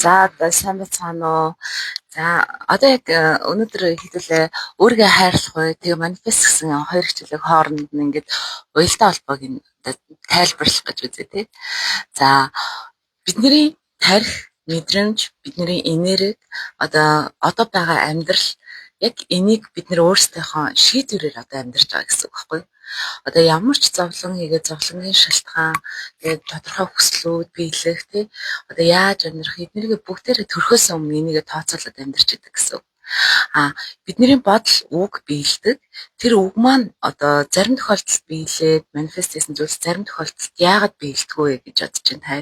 За одоо сайн байцгаана уу? За одоо яг өнөөдөр хэдүүлээ өөрийгөө хайрлах үе, тэгээ манифест гэсэн хоёр хичээлийг хооронд нь ингээд уялдаа холбоог нь тайлбарлах гэж үзье тий. За бидний тархи, мэдрэмж, бидний энерги, одоо байгаа амьдрал яг энийг бид нэр өөрсдийнхөө шийдвэрээр одоо амьдарч байгаа гэсэн үг байхгүй юу? Одоо ямар ч зовлон хийгээд зовлонгийн шалтгаан, тэгээд тодорхой хүслүүд биелэх тий одоо яаж амьдрах эднэрийг бүгдээрээ төрхөөс өмнө энийгээ тооцоолоод амьдарч идэг гэсэн үг. А бидний бодол үг биелдэг. Тэр үг маань одоо зарим тохиолдолд биелээд манифест хийсэн зүйлс зарим тохиолдолд яагаад биелдэггүй вэ гэж бодож байна та.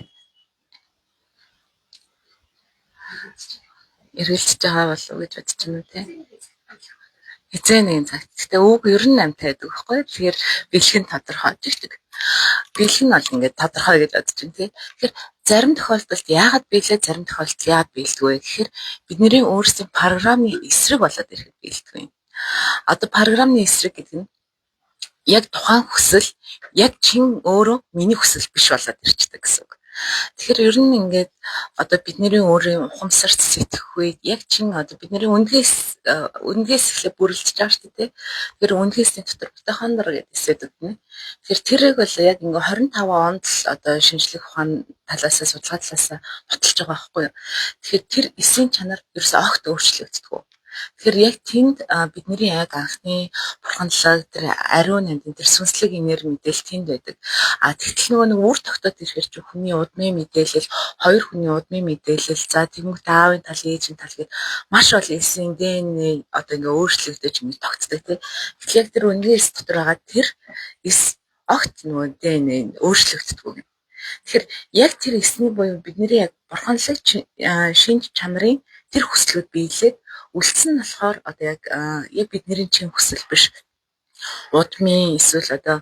Эргэлзэж байгаа болов уу гэж бодож байна уу те? Хэзээ нэгэн цагт. Гэхдээ үг ер нь амтай байдаг байхгүй. Тэгэхээр бэлэх нь тодорхой жигдэг. Бэлэх нь бол ингээд тодорхой гэж бодож байна тий. Тэгэхээр зарим тохиолдолд яагаад биелээ, зарим тохиолдолд яагаад биелдэггүй вэ гэхээр бидний өөрсдийн программын эсрэг болоод ирэхэд биелдэг юм. Одоо программын эсрэг гэдэг нь яг тухайн хүсэл яг чин өөрөө миний хүсэл биш болоод ирчдэг гэсэн үг. Тэгэхээр ер нь ингээд одоо бидний өөрийн ухамсарт сэтгэхүй яг чин одоо бидний үндгээс эхлээ бүрэлдэж байгаа шүү дээ. Тэгэхээр үндгээсний дотор митохондр гэдэг эсэд өгнө. Тэгэхээр тэрийг бол яг ингээ 25 онд л одоо шинжлэх ухаан талаас судалгаа талаас баталж байгаа байхгүй юу. Тэгэхээр тэр эсийн чанар ерөөсөө огт өөрчлөгддөг. Тэгэхээр яг тэнд бидний яг анхны бурханлаг тэр ариун нандин тэр сүнслэг энерги мэдээлэл тэнд байдаг. А тэгтэл нөгөө нэг үр тогтоод ирэхээр чи хүний удмын мэдээлэл, хоёр хүний удмын мэдээлэл, за тэгмэгт аавын тал, ээжийн тал гээд маш олон эсийн ДНХ одоо ингээ өөрчлөгдөж ингээ тогтдог тий. Гэтэл яг тэр үнгийн эс дотор байгаа тэр эс огт нөгөө ДНХ өөрчлөгддөггүй. Тэгэхээр яг тэр эсний буюу бидний яг бурханлаг шинж чанарын тэр хүслүүд биелээд үлдсэн нь болохоор одоо яг яг бидний чин хүсэл биш. Удмын эсвэл одоо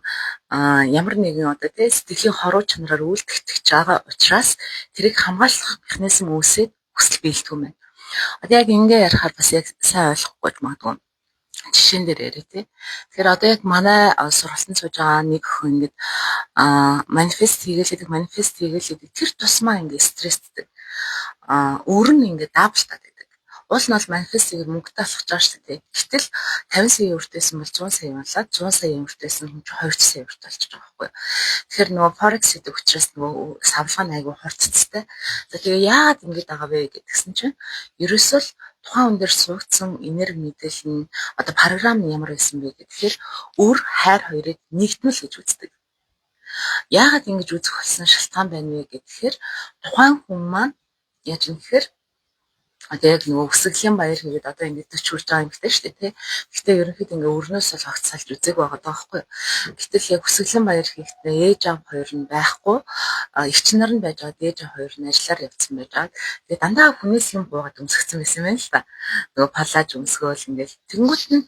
ямар нэгэн одоо тий сэтгэлийн хоруу чанараар үйлдэгдэж байгаа учраас тэрийг хамгаалах механизм үүсээд хүсэл биелдэг юм байна. Одоо яг ингэ ярихаар бас яг сайн ойлгохгүй ч магадгүй. Жишээн дээр яриа тий. Тэгэхээр одоо яг манай сургалтанд сууж байгаа нэг охин ингээд манифест хийгээл гэдэг, манифест хийгээл гэдэг тэр тусмаа ингээд стресстэй. Өөр нь ингээд даблтаад байдаг. Уул нь бол манифест хийгээд мөнгөтэй болох гэж байгаа шүү дээ. Гэтэл 50 сая өртөөсөн бол 100 сая болоод 100 сая өртөөсөн хүн чинь 2 сая өрт болчихж байгаа байхгүй юу. Тэгэхээр нөгөө форекс хийдэг учраас нөгөө савлгаа нь айгүй хурцтай. За тэгээ яагаад ингэж байгаа вэ гэдгсэн чинь ерөөсөө л тухайн хүн дээр суугдсан энерги мэдээлэл нь одоо програм нь ямар байсан бэ гэхээр өр хайр хоёрыг нэгдмэл гэж үздэг. Яагаад ингэж үзэх болсон шалтгаан байна вэ гэхээр тухайн хүн маань яаж юм гэхээр одоо яг нөгөө өсгөлийн баяр хийгээд одоо ингээд 40 хүрж байгаа юм гэдэг шүү дээ тий. Гэхдээ ерөнхийдөө ингээ өрнөөс бол огт салж үзег байгаа даахгүй. Гэтэл яг өсгөлийн баяр хийхдээ ээж аав хоёр нь байхгүй, эгч нар нь байж байгаа, ээж аав хоёр нь ажиллаар явцсан байж байгаа. Тэгээ дандаа хүнээс юм буугаад өмсгцэн байсан юм байна л да. Нөгөө палаж өмсгөөл ингээл тэнгуут нь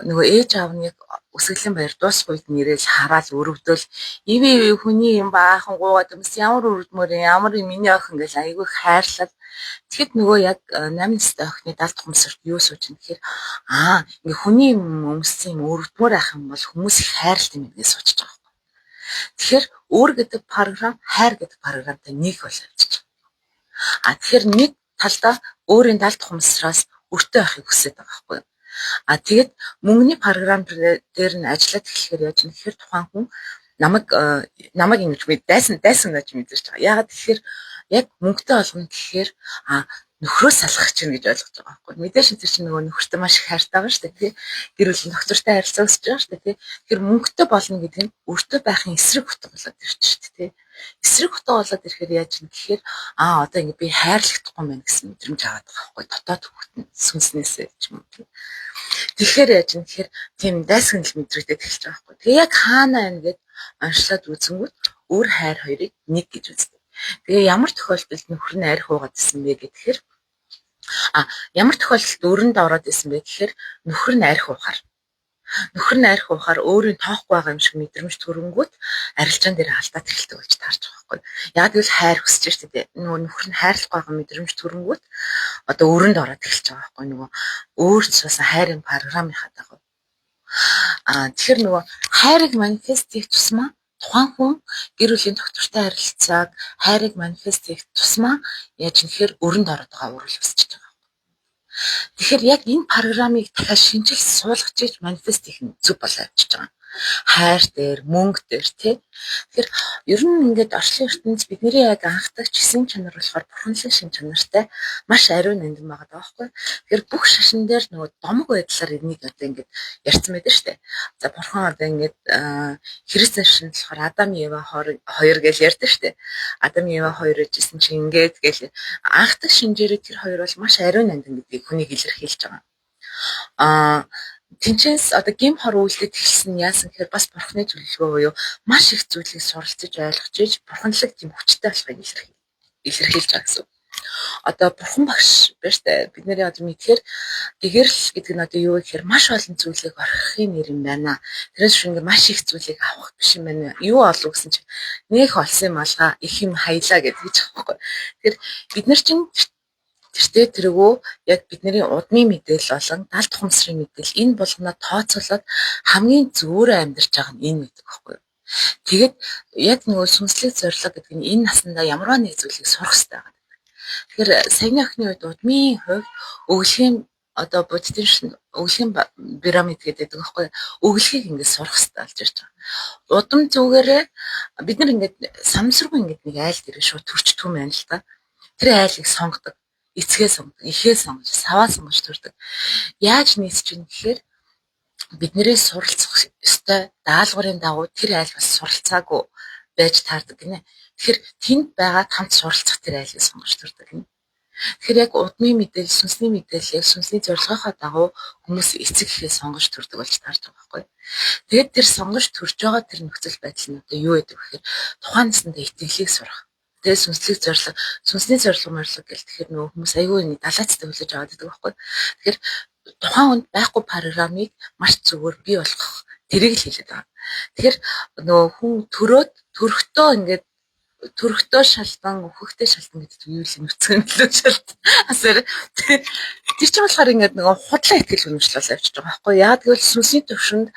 нөгөө ээж аав нь яг өсгөлийн баяр дуусах үед нэрэл хараал өрөвдөл ивэ ивэ хүний юм баахан гуугаад өмс ямар өрөвдмөр ямар миний охин ингээл айгүй хайрлал. Тэгэхэд нөгөө яг 8 настай охины далд ухамсарт юу сууж ин гэхээр ингээ хүний юм өмссөн юм өрөвдмөр ах юм бол хүмүүс их хайрлт юм гэдгээ суучж байгаа байхгүй. Тэгэхээр өөр гэдэг програм хайр гэдэг програмтай нэг болоо явчих. А тэгэхээр нэг талдаа өөрийн далд ухамсараас өртөө байхыг хүсэж байгаа байхгүй юу. А тэгэд мөнгөний програм дээр нь ажиллаад эхлэхээр яаж юм гэхээр тухайн хүн намайг ингэж мэд дайсан дайсан гэж мэдэрч байгаа. Яагаад гэхээр яг мөнгөтэй болгоно гэхээр нөхрөө салгах чинь гэж ойлгож байгаа байхгүй. Мэдээж тэр чинь нөгөө нөхөртэй маш их хайртай байгаа шүү дээ тий. Гэр бүлийн нөхөртэй харилцаа өсөж байгаа шүү дээ тий. Тэгэхээр мөнгөтэй болно гэдэг нь өртөө байхын эсрэг утга болоод ирж шүү дээ тий. Эсрэг утга болоод ирэхээр яаж юм гэхээр одоо ингэ би хайрлахдаггүй юм байна гэсэн мэдрэмж аваад байгаа байхгүй. Дотоод хүүхэд нь сүнснээсээ ч юм уу тий. Тэгэхээр яаж юм гэхээр тийм дайсагнал мэдрэгдээд эхэлж байгаа байхгүй. Тэгээ яг хаана байна гэд онцлоод үзэнгүүт өөр хайр хоёрыг нэг гэж үздэг. Тэгээ ямар тохиолдолд нөхөр нь арх уугаад исэн бэ гэхээр ямар тохиолдолд өрөнд ороод исэн бэ гэхээр нөхөр нь арх уухаар. Нөхөр нь арх уухаар өөрийн тоохгүй байгаа юм шиг мэдрэмж төрөнгүүт арилжаан дээр алдаад эхэлдэг болж таарч байгаа байхгүй. Яг гэвэл хайр хүсэж штэ тий. Нөгөө нөхөр нь хайрлахгүй байгаа мэдрэмж төрөнгүүт одоо өрөнд ороод эхэлж байгаа байхгүй. Нөгөө өөрт суусан хайрын програмынхаа дагуу. Тэгэхээр нөгөө хайрыг манифест хийх тусмаа Тухайн хүн гэр бүлийн тогтвортой харилцааг, хайрыг манифест хийх тусмаа яаж нэхэр өрөнд ороод байгаа урал өсөж байгаа. Тэгэхээр яг энэ программыг дахиад шинжилж суулгаж иж манифест хийх нь зөв болоо явчихж байгаа. Хайр дээр, мөнгө дээр тий. Тэгэхээр ер нь ингээд орчлон ертөнц бидний яг анхдагч эсийн чанар болохоор бурханлаг шин чанартай маш ариун нандин байгаа даахгүй. Тэгэхээр бүх шашин дээр нөгөө домог байдлаар энийг одоо ингээд ярьсан байдаг шүү дээ. За бурхан одоо ингээд христэн шашин болохоор Адам Ева хоёр гэж ярьдаг шүү дээ. Адам Ева хоёр гэжсэн чинь ингээд гэл анхдаг шинжээрээ тэр хоёр бол маш ариун нандин гэдгийг хүнийг илэрхийлж байгаа. Аа тэнчэнс одоо гим хор үйлдэл эхэлсэн нь яасан гэхээр бас бурхны төлөвлөгөө буюу маш их зүйлийг суралцаж ойлгож иж бурханлаг тийм хүчтэй болохыг илэрхийлж байгаа гэсэн. Одоо бурхан багш байна штэ. Бид нэрийн одоо мэдхээр гэгэрэл гэдэг нь одоо юу вэ гэхээр маш олон зүйлийг орхихын нэр юм байна. Тэрээс шиг ингээ маш их зүйлийг авах биш юм байна. Юу олов гэсэн чинь нэх олсон юм алгаа их юм хаялаа гэдэг ч аахгүй. Тэгэхээр бид нар чинь тэртээ тэргүй яг бидний удмын мэдээлэл болон далд ухамсарын мэдээлэл энэ болгоноо тооцоолоод хамгийн зөвөрөө амьдарч байгаа нь энэ гэдэг байхгүй юу. Тэгээд яг нөгөө сүнслэг зорилго гэдэг нь энэ насандаа ямарваа нэг зүйлийг сурах хэрэгтэй байгаа. Тэгэхээр саяны охины үед удмын хувьд өглөгийн одоо буддын шин өглөгийн пирамид гэдэг байхгүй юу. Өглөгийг ингээд сурах хэрэгтэй болж ирж байгаа. Удам зүгээрээ бид нар ингээд самсргүй ингээд нэг айл дээр шууд төрчдөг юм байна л да. Тэр айлыг сонгодог. Эцгээ сонгодог, эхээ сонгож, саваа сонгож төрдөг. Яаж нийцэж гин гэхээр биднэрээс суралцах ёстой даалгаврын дагуу тэр айл бас суралцаагүй байж таардаг гинэ. Тэгэхээр тэнд байгаад хамт суралцах тэр айлыг сонгож төрдөг гинэ. Тэгэхээр яг удмын мэдээлэл, сүнсний мэдээлэл, яг сүнсний зорилгынхоо дагуу хүмүүс эцэг эхээ сонгож төрдөг болж таарч байгаа байхгүй. Тэгээд тэр сонгож төрж байгаа тэр нөхцөл байдал нь одоо юу гэдэг вэ гэхээр тухайн насандаа итгэлийг сурах. Тэгээд сүнслэг зорилго, сүнсний зорилго морлого гэл тэгэхээр нөгөө хүмүүс айгүй нэг далайцтай хүлээж аваад байдаг байхгүй. Тэгэхээр тухайн хүнд байхгүй программыг маш зүгээр бий болгох тэрийг л хэлээд байгаа. Тэгэхээр нөгөө хүн төрөөд төрөхдөө ингээд төрөхдөө шалтан, өөхөхтэй шалтан гэдэг юу л нүцгэн нөлөө шалтан. Асар тэр чинь болохоор ингээд нөгөө худлаа итгэл үнэмшил болоо явчихж байгаа байхгүй. Яг гэвэл сүнсний төвшөнд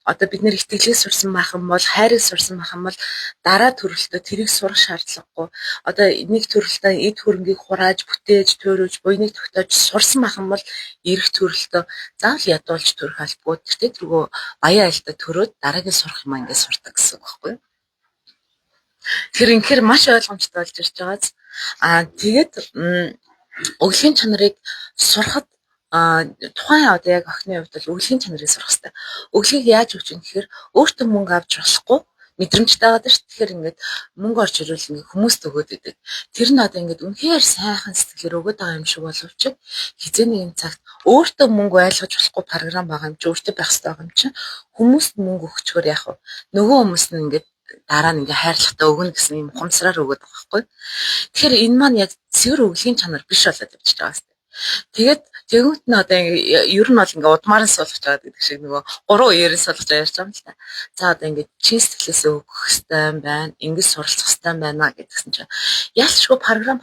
одоо бид нэр итгэлийг сурсан байх юм бол, хайрыг сурсан байх юм бол дараа төрөлтөө тэрийг сурах шаардлагагүй. Одоо нэг төрөлтөө эд хөрөнгийг хурааж, бүтээж, туйруулж, буйныг тогтоож сурсан байх юм бол ирэх төрөлтөө заавал ядуулж төрөх албагүй. Тэртээ тэргүү баян айлдаа төрөөд дараагийн сурах юм ингээд сурдаг гэсэн үг байхгүй юу? Тэр инхээр маш ойлгомжтой болж ирж байгааз. Аа тэгээд өглөгийн чанарыг сурахад тухайн одоо яг охины хувьд бол өглөгийн чанарыг сурах хэрэгтэй. Өглөгийг яаж өгч юм гэхээр өөртөө мөнгө авч болохгүй мэдрэмжтэй байгаа шүү. Тэгэхээр ингээд мөнгө орж ирвэл ингээд хүмүүст өгөөд идэг. Тэр нь одоо ингээд үнэхээр сайхан сэтгэлээр өгөөд байгаа юм шиг боловч хизээ нэгэн цагт өөртөө мөнгө ойлгож болохгүй програм байгаа юм чи өөртөө байх хэрэгтэй байгаа юм чи хүмүүст мөнгө өгчгөр яах вэ? Нөгөө хүмүүс нь ингээд дараа нь ингээ хайрлахтаа өгнө гэсэн юм ухамсараар өгөөд байгаа байхгүй. Тэгэхээр энэ маань яг цэвэр өглөгийн чанар биш болоод явчихж байгаа юм. Тэгээд тэгвэл нь одоо ер нь бол ингээ удмаар нь суулгаж байгаа гэдэг шиг нөгөө гурван үеэр нь суулгаж ярьж байгаа юм л та. За одоо ингээ чин сэтгэлээсээ өгөх хэрэгтэй юм байна. Ингэ суралцах хэрэгтэй юм байна гэдгсэн чинь ялчгүй програм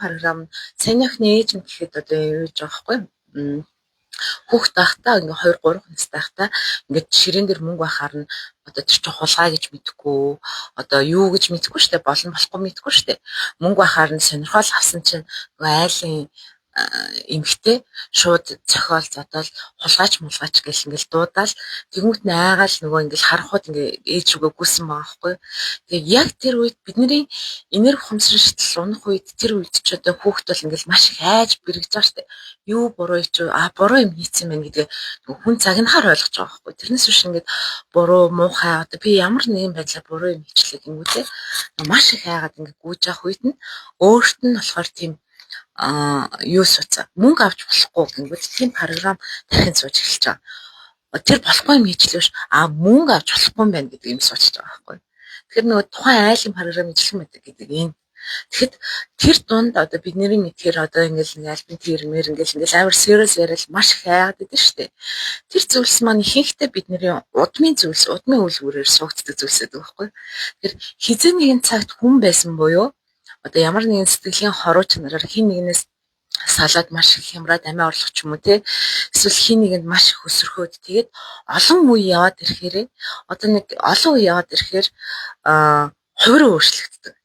саяны охины ээж нь гэхэд одоо юу гэж байгаа байхгүй юу? Хүүхд байхдаа ингээ 2 3 настай байхдаа ингээд ширээн дээр мөнгө байхаар нь одоо тэр чинь хулгай гэж мэдэхгүй, одоо юу гэж мэдэхгүй штэ, болно болохгүй мэдэхгүй штэ. Мөнгө байхаар нь сонирхол авсан чинь нөгөө айлын эмэгтэй шууд цохиол зодоол хулгайч мулгайч гэл ингээл дуудаал тэгмүт нь айгаал нөгөө ингээл харахад ингээ ээж рүүгээ гүйсэн байгаа байхгүй. Тэгээ яг тэр үед бидний энерги ухамсарын шийдэл унах үед тэр үед ч одоо хүүхэд бол ингээл маш их айж бэргэж байгаа штэ. Юу буруу чи а буруу юм хийцэн байна гэдгээ хүн загнахаар ойлгож байгаа байхгүй. Тэрнээс биш ингээд буруу муухай одоо би ямар нэгэн байдлаар буруу юм хийчлээ гингүүтээ маш их айгаад ингээ гүйж явах үед нь өөрт нь болохоор тийм юу сууцаа мөнгө авч болохгүй гингүүт тийм програм тархинд сууж эхэлж байгаа. Тэр болохгүй юм хийчлээ биш. А мөнгө авч болохгүй юм байна гэдэг юм суучж байгаа байхгүй. Тэгэхээр нөгөө тухайн айлын програм ижлэх мэдэг гэдэг энэ. Тэгэхэд тэр дунд одоо бидний мэдхээр одоо ингээл нэг альбин тэрмэр ингээл ингээл амар serious яриад маш их айгаад идэв шүү дээ. Тэр зүйлс маань ихэнхдээ бидний удмын зүйлс, удмын үйл бүрээр суугддаг зүйлс байдаг байхгүй. Тэр хизээ нэгэн цагт хүн байсан буюу одоо ямар нэгэн сэтгэлийн хоруу чанараар хин нэгнээс салаад маш их хямраад амиа орлох ч юм уу те. Эсвэл хин нэгэнд маш их өсөрхөөд тэгээд олон үе яваад ирэхээрээ одоо нэг олон үе яваад ирэхээр хувираа өөрчлөгддөг.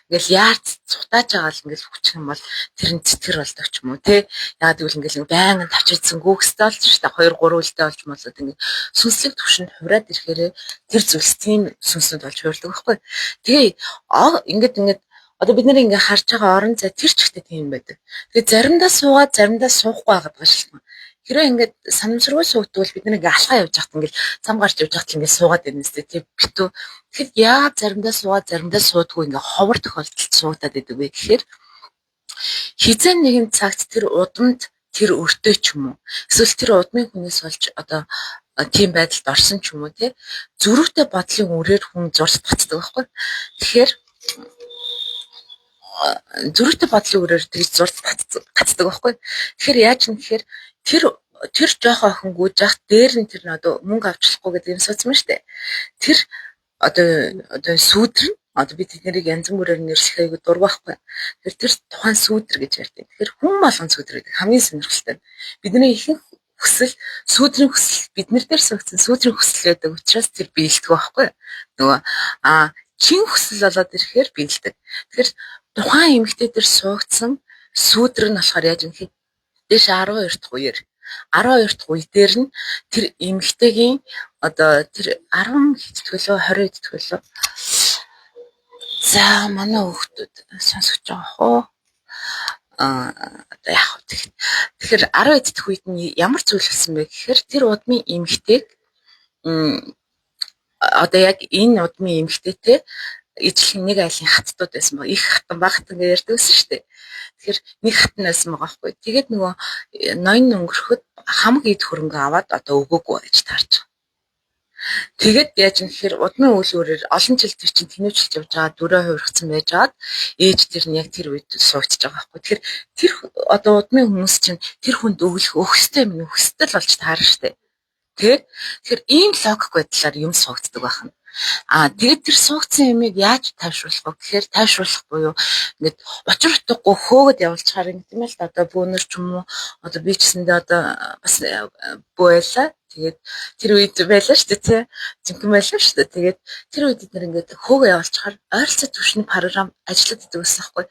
Ингээл яарч цутааж байгаа л ингээл хүчих юм бол тэр нь цэтгэр болдог ч юм уу те. Яагаад гэвэл ингээл байнгын тавчирдсан гүөхстэй болж шүү дээ. 2 3 үлдээ болж молоод ингээд сүнслэг түвшинд хувраад ирэхээрээ тэр зүйлс тийм сүнснүүд болж хувирдаг байхгүй. Тэгээ ингээд одоо бид нар ингээ харж байгаа орон зай тэр ч ихтэй тийм байдаг. Тэгээ заримдаа суугаад заримдаа суухгүй байгаад байгаа шилхэн. Хэрвээ ингээд санамсаргүй суугдвал бид нар ингээ алхаа явж байхад ингээл зам гарч явж байхад ингээд суугаад байна нэстэ тий битүү. Тэгэхэд яагаад заримдаа суугаад заримдаа суудгүй ингээ ховор тохиолдолд суугдаад байдаг вэ гэхээр хизээ нэгэн цагт тэр удамд тэр өртөө ч юм уу эсвэл тэр удмын хүнээс болж одоо тийм байдалд орсон ч юм уу тий зөрүүтэй бодлын үрээр хүн зурц татдаг байхгүй. Тэгэхээр зөрүүтэй бодлын үрээр тэгж зурц татдаг байхгүй. Тэгэхээр яаж юм гэхээр тэр тэр жоохон охин гүйж яхад дээр нь тэр одоо мөнгө авчлахгүй гэдэг юм сууцсан шүү дээ. Тэр одоо сүүдэр нь одоо би тэднийг янз бүрээр нэрлэх айгу дур байхгүй. Тэр тэр тухайн сүүдэр гэж ярьдаг. Тэгэхээр хүн болгон сүүдэр гэдэг хамгийн сонирхолтой. Бидний ихэнх хүсэл сүүдрийн хүсэл биднэр дээр суугдсан сүүдрийн хүсэл байдаг учраас тэр биелдэг байхгүй. Нөгөө чин хүсэл болоод ирэхээр биелдэг. Тэгэхээр тухайн эмэгтэй дээр суугдсан сүүдэр нь болохоор яаж юм бэ? Дээш 12 дахь үеэр 12 дахь үе дээр нь тэр эмэгтэйгийн одоо тэр 10 хэдтгэлөө 20 хэдтгэлөө. За манай хүүхдүүд сонсож байгаа хоо. Одоо яах вэ? Тэгэхээр 12 дахь үед нь ямар зүйл болсон бэ гэхээр тэр удмын эмэгтэйг одоо яг энэ удмын эмэгтэйтэй ижлэх нэг айлын хаттууд байсан баг. Их хатан баг хатан гэж ярьдаг байсан шүү дээ. Тэгэхээр нэг хатан байсан байгаа байхгүй. Тэгээд нөгөө ноён өнгөрөхөд хамаг эд хөрөнгө аваад одоо өгөөгүй байж таарч байгаа. Тэгээд яаж юм гэхээр удмын үйл үрээр олон жил тэр чинь тэнүүчилж явж байгаа дүрээ хувиргацсан байжгаад ээж тэр нь яг тэр үед суугдж байгаа байхгүй. Тэгэхээр тэр одоо удмын хүмүүс чинь тэр хүнд өглөх өгөх ёстой юм өгөх ёстой л болж таарна штэ. Тэ? Тэгэхээр ийм логик байдлаар юм суугддаг байх нь. Тэгээд тэр суугдсан юмыг яаж тайвшруулах вэ гэхээр тайвшруулах буюу ингээд учир утгагүй хөөгд явуулчихаар юм л да. Одоо бөөнөр ч юм уу одоо би ч гэсэндээ одоо бас бөө байлаа. Тэгээд тэр үед байлаа шүү дээ тий. Жинхэнэ байлаа шүү дээ. Тэгээд тэр үед бид нэр ингээд хөөгөө явуулчихаар ойролцоо түвшний програм ажиллаад идэг гэсэн байхгүй.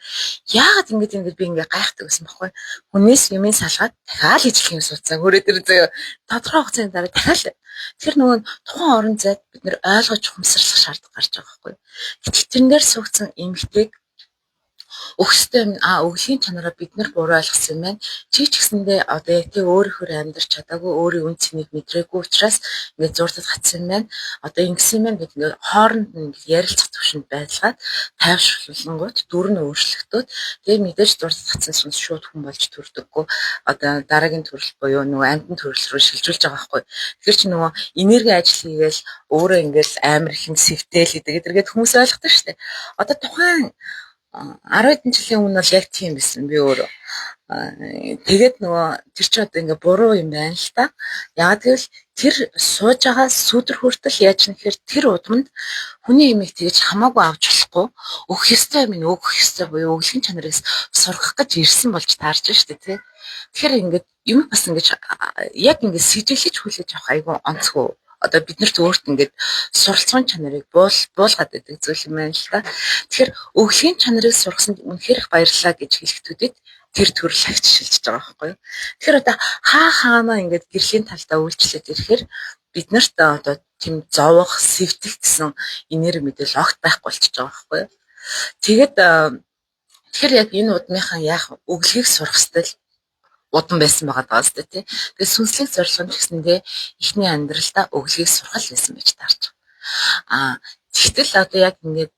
Яагаад ингэж би ингээд гайхдаг гэсэн байхгүй. Хүнээс юмыг салгаад дахиад ижлэх юм сууцсан. Хөрөө тэр зөө тодорхой хугацааны дараа дахиад. Тэгэхээр нөгөө тухайн орон зайд бид нэр ойлгож ухамсарлах шаардлага гарч байгаа байхгүй. Гэтэл тэрэн дээр суугдсан эмэгтэйг өгөх ёстой юм өглөгийн чанараа бид нар буруу ойлгосон юм байна. Чи ч гэсэндээ одоо яг тэг өөрөөхөө амьдрч чадаагүй, өөрийн үн цэнийг мэдрээгүй учраас ингээд зурдад гацсан юм байна. Одоо ингэсэн юм байна гэдэг ингээд хооронд нь ингээд ярилцах төвшөнд байдлаад тайвшруулангууд дүр нь өөрчлөгдөөд тэгээ мэдээж зурдад гацсан сүнс шууд хүн болж төрдөггүй. Одоо дараагийн төрөл буюу нөгөө амьтан төрөл рүү шилжүүлж байгаа байхгүй. Тэгэхээр чи нөгөө энерги ажил хийгээл өөрөө ингээд амар их юм сэвтэл гэдэг эдэргээд хүмүүс ойлгодог шүү дээ. Одоо тухайн 10 хэдэн жилийн өмнө бол яг тийм байсан би өөрөө. Тэгээд нөгөө тэр чинь одоо ингээ буруу юм байна л та. Яагаад гэвэл тэр сууж байгаа сүүдэр хүртэл яаж нэхэр тэр удамд хүний имийг тэгж хамаагүй авч болохгүй өгөх ёстой юм өгөх ёстой буюу өглөгийн чанарыг сургах гэж ирсэн болж таарч штэ тий. Тэгэхээр ингээд юм бас ингэж яг ингээд сэжиглэж хүлээж авах айгүй онцгой. Одоо бид нарт өөрт ингээд суралцгын чанарыг буулгаад байдаг зүйл юм байна л та. Тэгэхээр өглөгийн чанарыг сургасанд үнэхээр их баярлалаа гэж хэлэхдээ тэр төрөл агч шилжиж байгаа байхгүй юу. Тэгэхээр одоо хаа хаанаа ингээд гэрлийн талдаа үйлчлээд ирэхээр бид нарт одоо тийм зовох, сэвтэх гэсэн энерги мэдээлэл огт байхгүй болчихж байгаа байхгүй юу. Тэгээд тэгэхээр яг энэ удмынхаа яах өглөгийг сурах ёстой удам байсан байгаа даа зү тий. Тэгээд сүнслэг зорилго нь ч гэсэндээ эхний амьдралдаа өглөгийг сурах л байсан байж таарч байгаа. Тэгтэл одоо яг ингээд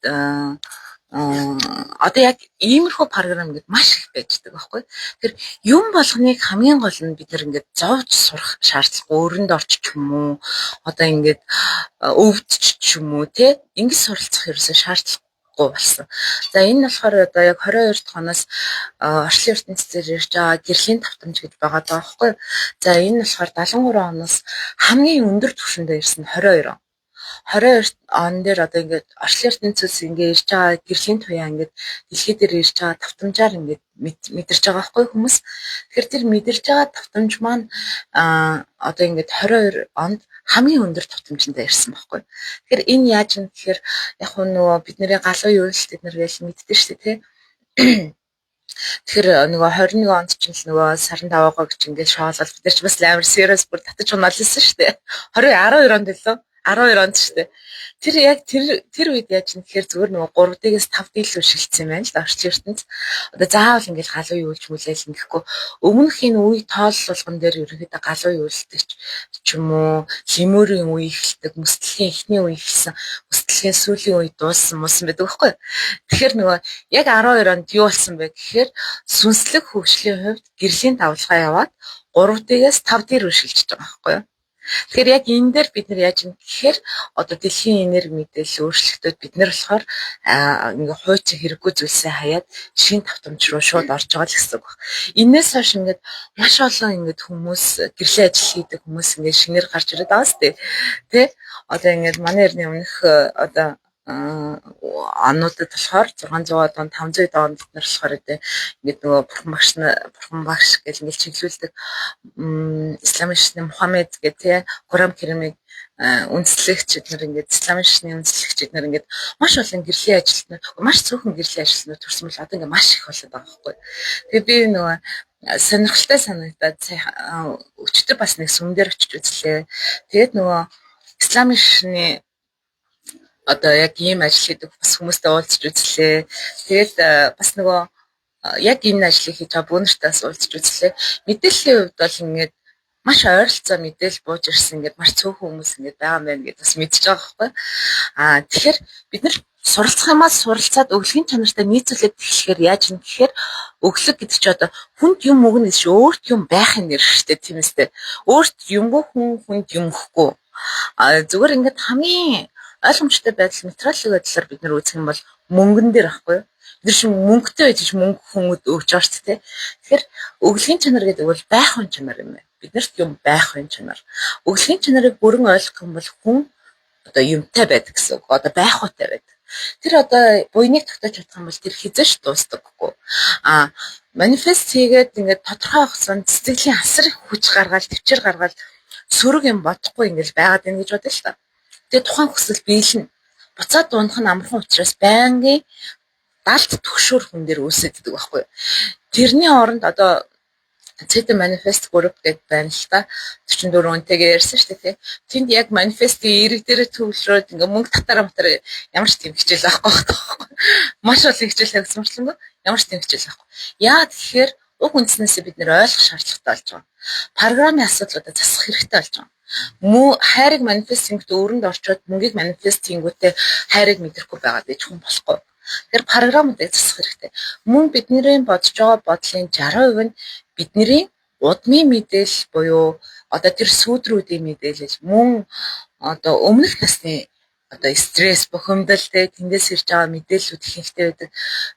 одоо яг иймэрхүү програм ингээд маш их байждаг байхгүй. Тэр юм болгоныг хамгийн гол нь бид нар ингээд зовж сурах шаардлагагүй өрөнд орч ч юм уу одоо ингээд өвдөж ч юм уу тий ингэж суралцах ерөөсөө шаардлагагүй болсон. За энэ нь болохоор одоо яг 22 дахь оноос орчлон ертөнцийн ирж байгаа гэрлийн тавтамж гэж байгаа даа байхгүй. За энэ нь болохоор 73 оноос хамгийн өндөр түвшиндээ ирсэн 22 он. 22 он дээр одоо ингээд орчлон ертөнцөөс ингээд ирж байгаа гэрлийн туяа ингээд дэлхий дээр ирж байгаа давтамжаар ингээд мэдэрч байгаа байхгүй хүмүүс. Тэгэхээр тэр мэдэрч байгаа давтамж маань одоо ингээд 22 онд хамгийн өндөр давтамжиндаа ирсэн байхгүй. Тэгэхээр энэ яаж юм гэхээр яг хуу нөгөө бидний галуу юулт эднэр гээл мэддэн шүү дээ, тий. Тэгэхээр нөгөө 21 онд ч л нөгөө саран даваагаа гэж ингээд шоолол бид нар ч бас амар serious бүр татаж унаалсан шүү дээ. 20 12 онд лөө, 12 онд шүү дээ. Тэр яг тэр тэр үед яаж юм гэхээр зүгээр нөгөө 3D-гээс 5D рүү шилжсэн юм байна л да орчин ертөнц. Одоо заавал ингээд галуу юулж мүлээл ингэхгүй, өмнөх энэ үе тоолол болгон дээр ерөнхийдөө галуу юулдаг ч юм уу, лемурийн үе эхэлдэг, мөсдлөгийн эхний үе эхэлсэн, мөсдлөгийн сүүлийн үе дууссан муусан байдаг байхгүй. Тэгэхээр нөгөө яг 12 онд юу болсон бэ гэхээр сүнслэг хөгжлийн хувьд гэрлийн давлгаа яваад 3D-гээс 5D рүү шилжиж байгаа байхгүй юу? Тэгэхээр яг энэ дээр бид нар яаж юм гэхээр одоо дэлхийн энерги мэдээлэл өөрчлөгдөд, бид нар болохоор ингээ хуучин хэрэггүй зүйлсээ хаяад шинэ давтамж руу шууд орж байгаа л гэсэн үг баг. Энээс хойш ингээд маш олон ингээд хүмүүс, гэрлийн ажил хийдэг хүмүүс ингээд шинээр гарч ирээд байгаа сте. Тэ? Одоо ингээд манай эртний өмнөх одоо онуудад болохоор 600 он, 500 онд бид нар болохоор ингээд нөгөө бурхан багш гэл ингээд чиглүүлдэг, исламын шашны Мухаммед гэх, тий, Коран Керимийг үндэслэгч эднэр, ингээд исламын шашны үндэслэгч эднэр, ингээд маш олон гэрлийн ажилтнууд, маш цөөхөн гэрлийн ажилтнууд төрсөн бол одоо ингээд маш их болоод байгаа байхгүй. Тэгээ би нөгөө сонирхолтой санагдаад өчтөр бас нэг сүм дээр очиж үзлээ. Тэгээд нөгөө исламын шашны одоо яг ийм ажил хийдэг бас хүмүүстэй уулзч үзлээ. Тэгээд бас нөгөө яг энэ ажлыг хийж байгаа бүүнэртээс уулзч үзлээ. Мэдээллийн хувьд бол ингээд маш ойролцоо мэдээлэл бууж ирсэн, ингээд маш цөөхөн хүмүүс ингээд байгаа юм байна гэдээ бас мэдчихэж байгаа байхгүй. Тэгэхээр бид нар суралцах юмаа суралцаад өглөгийн чанартай нийцүүлээд эхлэхээр яаж юм гэхээр өглөг гэдэг чи одоо хүнд юм өгнө гэж өөрт юм байхын нэр шүү дээ, тийм үстэй. Өөрт юмгүй хүн хүнд юм өгөхгүй. Зүгээр ингээд хамгийн ойлгомжтой байдал, материалын байдлаар бид нар үзэх юм бол мөнгөн дээр байхгүй юу? Бид нар шин мөнгөтэй байж мөнгө хүмүүд өгч байгаа шүү дээ. Тэгэхээр өглөгийн чанар гэдэг бол байх хүн чанар юм байна. Биднэрт юм байх хүн чанар. Өглөгийн чанарыг бүрэн ойлгох юм бол хүн одоо юмтай байдаг гэсэн үг. Одоо байх утай байдаг. Тэр одоо буйныг тогтоож чадах юм бол тэр хизээш дуустдаггүй. Манифест хийгээд ингээд тодорхой хугацаанд сэтгэлийн асар их хүч гаргаад, төвчээр гаргаад, сөрөг юм бодохгүй ингээд байгаад байна гэж бодъё л та. Тэгээ тухайн хүсэл биелнэ. Буцаад унах нь амархан учраас байнгын далд түгшүүр хүн дээр үүсэдэг байхгүй юу. Тэрний оронд одоо Цэдэн Manifest Group гэдэг байна л та. 44 үнтэйгээ ярьсан шүү дээ, тий. Тэнд яг манифестийн эерэг дээр төвлөрөөд ингээ мөнгө татаараа матараа ямар ч тийм хичээл авахгүй байхгүй. Маш олон хичээл тавьсан мөртлөнгөө ямар ч тийм хичээл авахгүй. Яагаад тэгэхээр уг үндснээсээ бид нэр ойлгох шаардлагатай болж байгаа. Програмын асуудлуудаа засах хэрэгтэй болж байгаа. Мөн хайрыг манифест хийнгүүтээ өрөнд орчоод мөнгийг манифест хийнгүүтээ хайрыг мэдрэхгүй байгаа гэж хүн болохгүй. Тэгэхээр програмуудыг засах хэрэгтэй. Мөн бидний бодож байгаа бодлын 60% нь бидний удмын мэдээлэл буюу одоо тэр сүүдрүүдийн мэдээлэл, мөн одоо өмнөх насны одоо стресс, бухимдал, те, тэндээс ирж байгаа мэдээллүүд ихэнхтэй байдаг.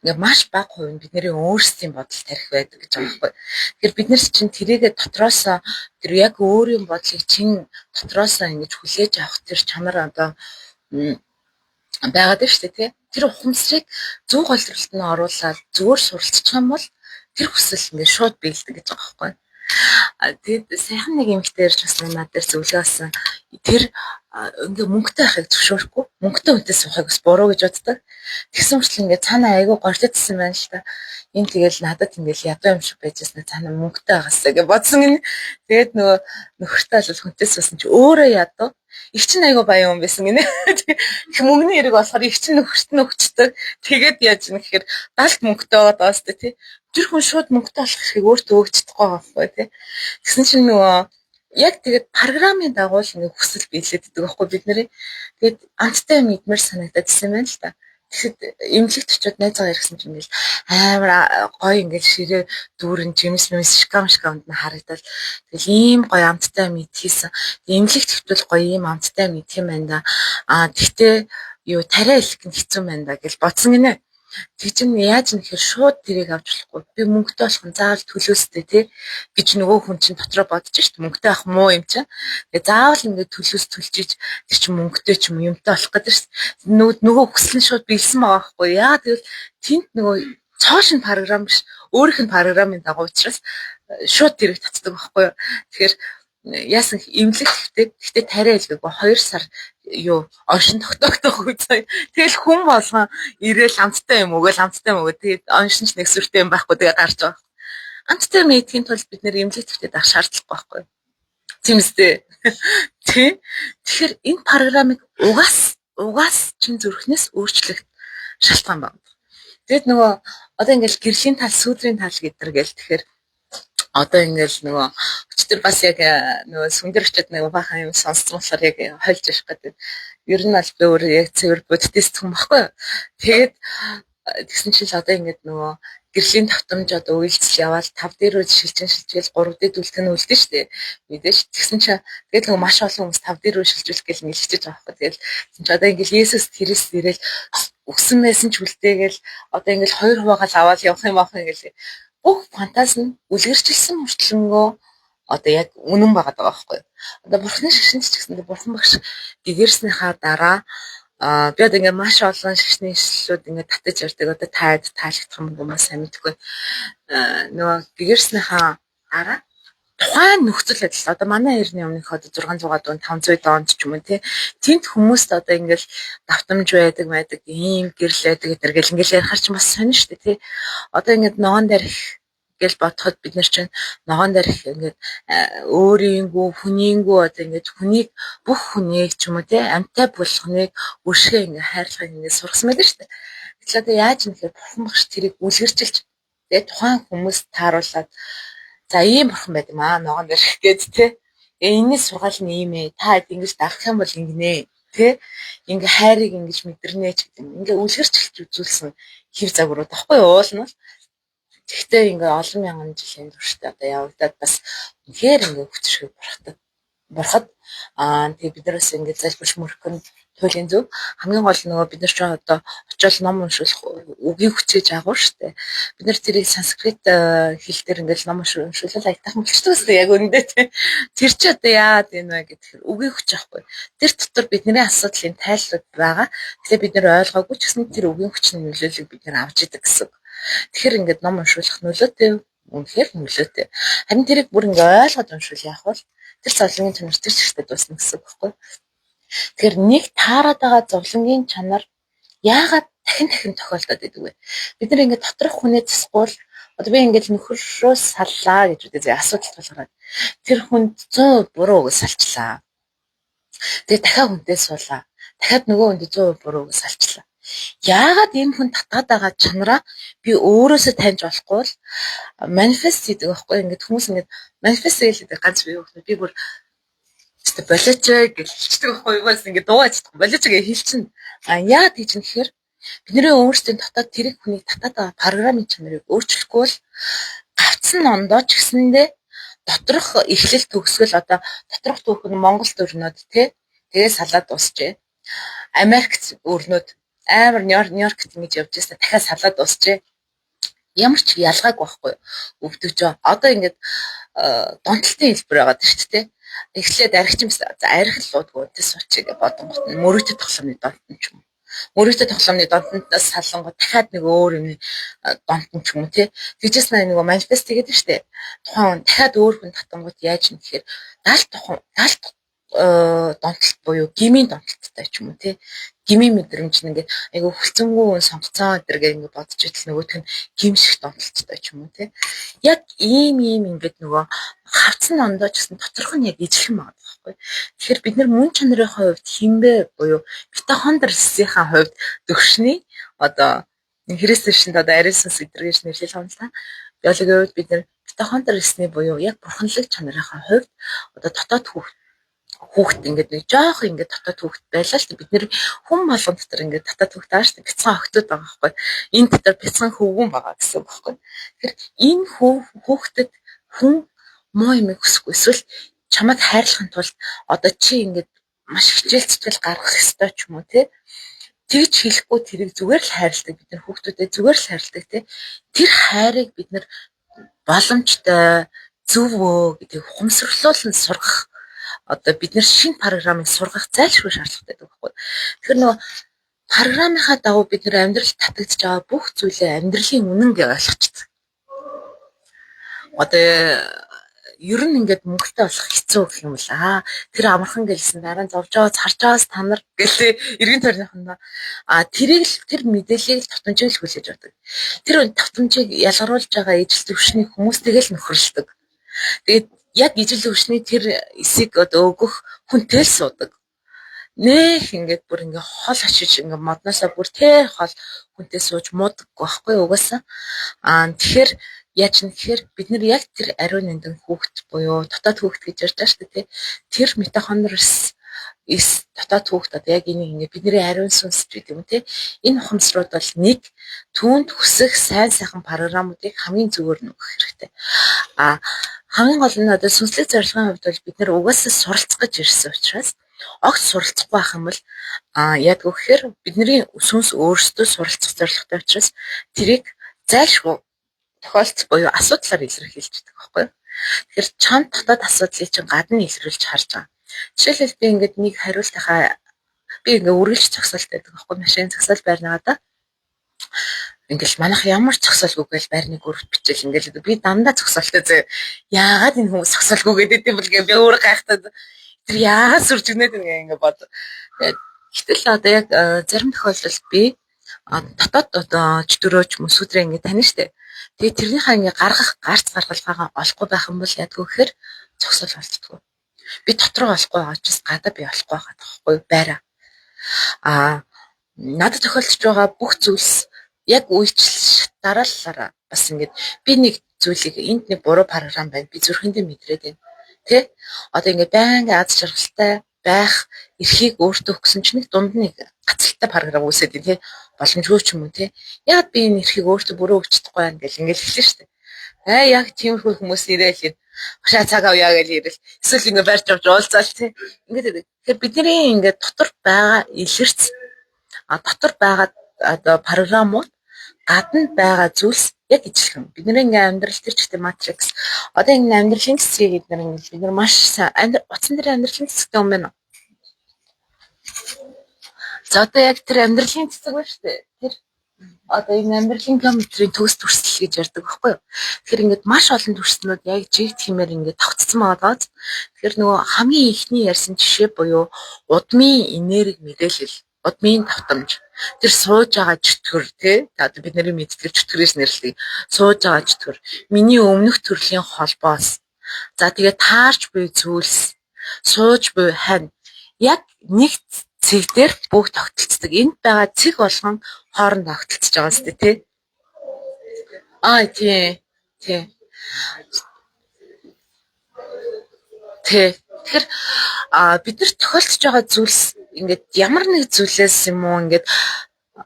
Ингээ маш бага хувь нь бидний өөрсдийн бодол тарих байдаг гэж байгаа байхгүй. Тэгэхээр бид нар чинь тэрийгэ дотроосоо, тэр яг өөрийн бодлыг чинь дотроосоо ингэж хүлээж авах тэр чанар одоо байгаад байна шүү дээ, тий. Тэр ухамсарыг зөв голдролт нь оруулаад зүгээр суралцчих юм бол тэр хүсэл ингээд шууд биелдэг гэж байгаа байхгүй. Тэгээд сайхан нэг эмэгтэй ирж бас над дээр зөвлөгөө авсан. Тэр ингээ мөнгөтэй байхыг зөвшөөрөхгүй, мөнгөтэй хүнтэй суухыг бас буруу гэж боддог. Тэгсэн мөртлөө ингээ цаанаа айгүй горьдсон байна л та. Энэ тэгэл надад ингээл ядуу юм шиг байжсэн, цаанаа мөнгөтэй байгаасаа гэж бодсон гинэ. Тэгээд нөгөө нөхөртэй бол хүнтэй суусан чи өөрөө ядуу. Их чинь айгүй баян хүн байсан гинэ. Их мөнгөний хэрэг болохоор их чинь нөхөрт нь өгчдөг. Тэгээд яаж юм гэхээр далд мөнгөтэй байгаа даа сте, тий. Тэр хүн шууд мөнгөтэй болох эрхийг өөртөө өгч чадахгүй байгаа байхгүй, тий. Тэгсэн чинь нөгөө яг тэгээд програмын дагуу л нэг хүсэл биелээд идэг байхгүй бид нарын. Тэгээд амттай юм идмээр санагдаад исэн байна л та. Тэгэхэд эмнэлэгт очиод найзгаа ирсэн чинь ингээл амар гоё, ингээл ширээ дүүрэн жимс мэмс шкам шкамд нь харагдал. Тэгэл ийм гоё амттай юм идхийсэн. Эмнэлэгт хэвтэл гоё ийм амттай юм идэх юм байна да. Тэгтээ юу тариа илэх нь хэцүү байна да гэж бодсон гинэ. Тэг чинь яаж нэхэр шууд тэрийг авч болохгүй. Би мөнгөтэй болох нь заавал төлөөстэй тий гэж нөгөө хүн чинь дотроо бодож шít, мөнгөтэй авах муу юм чинь. Тэгээ заавал ингээд төлөөс төлж иж тэр чинь мөнгөтэй ч юм юмтай болох гэдэг шít. Нөгөө хүсэл нь шууд биелсэн байгаа байхгүй. Яа гэвэл тэнд нөгөө цоо шинэ програм биш, өөрийнх нь програмын дагуу учраас шууд тэрийг татдаг байхгүй юу. Тэгэхээр яасан эмнэлэг гэхдээ гэхдээ тариа илгээгүй 2 сар юу оншин тогтоогдох үе заяа. Тэгэл хүн болгон ирээл амттай юм өгөөл, амттай юм өгөө. Тэгээд оншин ч нэг сүртэй юм байхгүй, тэгээ гарч байгаа. Амттай юм идэхийн тулд бид нэр эмнэлэг твтээд авах шаардлагагүй байхгүй. Тийм үстэй. Тий. Тэгэхээр энэ програмыг угаас чин зүрхнээс өөрчлөх шалтгаан байна. Тэгэд нөгөө одоо ингээл гэрлийн тал, сүүдрийн тал гэдэр гэл, тэгэхээр одоо ингээл нөгөө өчтөр бас яг нөгөө сүмдэр очиод нэг баахан юм сонссон болохоор яг хольж ирэх гэдэг. Ер нь бол би өөр яг цэвэр буддист хүн баггүй юу. Тэгээд тэгсэн чинь л одоо ингээд нөгөө гэрлийн давтамж одоо үйлдэл яваал 5 дээр үл шилжин шилжгээл 3 дээр үлдэх нь үлдэн штэ. Мэдээж тэгсэн чинь тэгэл нөгөө маш олон хүмүүс 5 дээр үл шилжүүлэх гэл ингээд хичээж байгаа байхгүй. Тэгэл тэгсэн чинь одоо ингээд Есүс Христ ирээл өгсөн байсан ч үлдээгээл одоо ингээд 2 хуваагаал аваад явах юм аах ингээл бүх фантаз нь үлгэрчилсэн мөртлөнгөө одоо яг үнэн байгаа даа байхгүй. Одоо бурхны шашинд ч гэсэндээ бурхан багш гэгэрснийхаа дараа би одоо ингээ маш олон шашны ишлэлүүд ингээ татаж ярьдаг. Одоо таад таалагдах юм уу сайн мэдэхгүй. Нөгөө гэгэрснийхаа дараа тухайн нөхцөл байдал одоо манай эртний өмнөх одоо 600 дунд 500 донд ч юм уу тий тэнд хүмүүст одоо ингээл давтамж байдаг ийм гэрэл байдаг гэтэр гэл ингээл ярихаар ч бас сонь шүү дээ тий. Одоо ингээд ногоон дээрх гэл бодоход бид нар чинь ногоон дээрх ингээд өөрийгөө хүнийгөө одоо ингээд хүнийг бүх хүнийг ч юм уу тий амьтай болгоныг өршгөө ингээд хайрлахыг ингээд сургасан байдаг шүү дээ. Тэгэхээр одоо яаж юм гэхээр бурхан багш тэрийг үлгэрчилж тэгээ тухайн хүмүүст тааруулаад за ийм бурхан байд юм аа ногоон дээрх гээд тий. Энэний сургаал нь ийм ээ. Та ингэж дагах юм бол ингэнэ тий. Ингээ хайрыг ингэж мэдэрнэ ч гэдэг юм. Ингээ үлгэрчилж үзүүлсэн хэв загварууд баггүй уул нь бол. Тэгтээ ингээ олон мянган жилийн туршид одоо явагдаад бас үнэхээр ингээ хүчрхэг бурхтад бурхад тэгээ бид нараас ингээ залбирч мөрөх нь туйлын зөв. Хамгийн гол нөгөө бид нар ч одоо очиод ном уншуулах үгийн хүчээж агуу штэ. Бид нар тэрийг санскрит хэл дээр ингээл ном уншуулал аятайхан болчдөг үстэй яг үүндээ тий. Тэр чи одоо яагаад энэ вэ гэхээр үгийн хүч аахгүй. Тэр дотор бидний асуудлын тайлбар байгаа. Тэгэхээр бид нар ойлгоогүй ч гэсэн тэр үгийн хүчний нөлөөллийг бид нар авч идэг гэсэн. Тэгэхээр ингээд ном уншуулах нөлөөтэй, үнэхээр нөлөөтэй. Харин тэрийг бүр ингээ ойлгоод уншвал яах вэ? Тэр зовлонгийн чанар тэр чигтээ дуусна гэсэн үг байхгүй. Тэгэхээр нэг таарад байгаа зовлонгийн чанар яагаад дахин дахин тохиолдоод идэг вэ? Бид нар ингээд доторх хүнээ засахгүй одоо би ингээд нөхөршөө саллаа гэж үдээ асуудал тулгараад тэр хүнд 100% буруу үг салчлаа. Тэгээ дахиад хүнтэй суулаа. Дахиад нөгөө хүнд 100% буруу үг салчлаа. Яагаад энэ хүн татаад байгаа чанараа би өөрөөсөө таньж болохгүй бол манифест хийдэг байхгүй, ингээд хүмүүс ингээд манифест хийдэг ганц би юу би бүр өстө болооч гэж хэлчихдэг байхгүй юу, бас ингээд дуугач болооч гэж хэлчин. А яагаад гэж юм гэхээр бидний өөрсдийн дотоод тэрэг хүнийг татаад байгаа програмын чанарыг өөрчлөхгүй бол гавцсан ондоо ч гэсэндээ доторх эхлэл төгсгөл одоо доторх түүх нь Монголд өрнөд тий тэгээ салаад дуусчээ. Америкт өрнөд амар Нью-Йоркт ингэж явж байсан, дахиад салаад дуусчээ. Ямар ч ялгаагүй байхгүй өвдөж. Одоо ингээд донтолтын хэлбэр байгаа шүү дээ. Эхлээд архич юмсан. За арх л уудгүй үнтэй суучих гэж бодонгот нь мөрөөдө тоглоомны донтон ч юм уу. Мөрөөдө тоглоомны донтонтоос салангууд дахиад нэг өөр юмны донтон ч юм уу тий. Тэгжээс нөгөө манифест хийгээд штэ. Тухайн хүн дахиад өөр хүн татангууд яаж юм гэхээр 70 тухайн 70 донтолт буюу гмийн донтолттой ч юм уу тий. Гмийн мэдрэмж нь ингээд айгу хүлцэнгүй хүн сонгоцсон гэдэргээ ингээд бодож итэл нөгөөх нь гим шиг донтолттой ч юм уу тий. Яг ийм ийм ингээд нөгөө хавцсан ондоо ч гэсэн доторх нь яг ижилхэн байгаа байхгүй. Тэгэхээр бид нар мөн чанарын хувьд хинбэ буюу митохондрисийн хувьд төвшний одоо Христ шинд одоо ариун сүнс эдэргэж нэрлэл юм л та. Биологийн хувьд бид нар митохондрисны буюу яг бурханлаг чанарын хувьд одоо дотоод хүүхэд ингээд нэг жоох ингээд дотоод хүүхэд байлаа шүү дээ. Бид нэр хүн болгон дотор ингээд дотоод хүүхэд байгаа шүү дээ. Бяцхан охтууд байгаа байхгүй. Энэ дотор бяцхан хөвгүн байгаа гэсэн үг байхгүй. Тэгэхээр энэ хүүхдэд хүн муу юмыг хүсэхгүй эсвэл чамайг хайрлахын тулд одоо чи ингээд маш хичээл зүтгэл гаргах ёстой ч юм уу тий. Тэгж хэлэхгүй тэрийг зүгээр л хайрладаг, бид нар хүүхдүүдэд зүгээр л хайрладаг тий. Тэр хайрыг бид нар боломжтой, зөв өө гэдгийг ухамсарлуулан сургах, одоо бид нар шинэ програмыг сургах зайлшгүй шаардлагатай байдаг байхгүй. Тэгэхээр нөгөө програмынхаа дагуу бид нар амьдрал татагдж байгаа бүх зүйлээ амьдралын үнэн гэж ойлгочихдог. Одоо ер нь ингээд мөнгөтэй болох хэцүү гэх юм бол тэр амархан гэлсэн дараа нь зовж байгаа царж байгаас та нар гэлээ эргэн тойрныхондоо тэрийг л тэр мэдээллийг л давтамжийг л хүлээж авдаг. Тэр давтамжийг ялгаруулж байгаа ижил төвшний хүмүүстэйгээ л нөхөрлөдөг. Тэгээд яг ижил төвшний тэр эсийг одоо өгөх хүнтэй л суудаг. Нэх ингээд бүр ингээ хол очиж ингээ модноосоо бүр тэр хол хүнтэй сууж муудаггүй байхгүй угаасаа. Тэгэхээр яаж юм гэхээр бид нар яг тэр ариун нандин хүүхэд буюу дотоод хүүхэд гэж ярьж байгаа шүү дээ, тий. Тэр митохондрс эс дотоод хүүхэд одоо яг энийг ингээ бидний ариун сүнс гэдэг юм тий. Энэ ухамсрууд бол нэг түүнд хүсэх сайн сайхан програмуудыг хамгийн зүгээр нь өгөх хэрэгтэй. Хамгийн гол нь одоо сүнслэг зорилгын хувьд бол бид нар угаасаа суралцах гэж ирсэн учраас огт суралцахгүй байх юм бол яадаг вэ гэхээр бидний сүнс өөрсдөө суралцах зорилготой учраас тэрийг зайлшгүй тохиолдол буюу асуудлаар илэрхийлждэг байхгүй юу. Тэгэхээр чамд дотоод асуудлыг чинь гадна илрүүлж харж байгаа. Жишээлбэл би ингээд нэг хариултынхаа би ингээд үргэлж зогсоолт байдаг байхгүй, машин зогсоол байрнагаа да. Ингээл манайх ямар ч зогсоолгүй гээл байрны гүрвт бичээл ингээл би дандаа зогсоолтой зөө. Яагаад энэ хүмүүс зогсоолгүй гэдэг юм бол гээ би өөр гайхтаад тэр яагаад сүржигнээд ингээ ингээ бод. Гэтэл одоо яг зарим тохиолдолд би дотоод одоо чөтгөрөө ч юм уу сүдрээ ингээ тань штэ. Тэгээд тэрнийхээ ингээ гаргах гарц гаргалгаагаа олохгүй байх юм бол яадгүй гэхээр зогсоол болтдгоо. Би дотроо олохгүй байгаа учраас гадаа би олохгүй байгаа байхгүй байраа. Надад тохиолдож байгаа бүх зүйлс яг үйлчлэл дараалалаараа бас ингээд би нэг зүйлийг энд нэг буруу програм байна. Би зүрхэндээ мэдрээд байна. Тэ? Одоо ингээд байнга аз жаргалтай байх эрхийг өөртөө өгсөн чинь нэг дунд нэг гацалтай програм үүсээд байна, тэ? Боломжгүй ч юм уу, тэ? Яг би энэ эрхийг өөртөө бүрөө өгч чадахгүй байна гэл ингээд хэлсэн шүү дээ. Яг тиймэрхүү хүмүүс ирээл юм. Хашаа цаг авъя гэж ирэл. Эсвэл ингээд барьж авч уулзаал, тэ? Ингээд тэгэхээр бидний ингээд дотор байгаа илэрц дотор байгаа одоо програмууд гадна байгаа зүйлс яг ижилхэн. Бидний ингээ амьдрал тэр чигтээ матрикс. Одоо энэ амьдралын цэцгийг бид нар ингээ бид нар маш сайн утсан дээр амьдралын цэцэгтэй юм байна уу? За одоо яг тэр амьдралын цэцэг байна шүү дээ. Тэр одоо энэ амьдралын геометрийн төгс дүрслэл гэж ярьдаг байхгүй юу? Тэгэхээр ингээд маш олон дүрслэлнүүд яг жигд хэмээр ингээд тавцсан байгаа даа. Тэгэхээр нөгөө хамгийн ихний ярьсан жишээ буюу удмын энерги мэдээлэл, удмын давтамж. Тэр сууж байгаа чөтгөр тий одоо бид нарын мэддэг чөтгөрөөс нэрлэдэг. Сууж байгаа чөтгөр. Миний өмнөх төрлийн холбоос. За тэгээ таарч буй зүйлс, сууж буй хань яг нэг цэг дээр бүгд тогтолцдог. Энд байгаа цэг болгон хооронд тогтолцож байгаа зү тий. Тий. Тий. Тий. Тэгэхээр бид нар тохиолдож байгаа зүйлс ингээд ямар нэг зүйлээс юм уу ингээд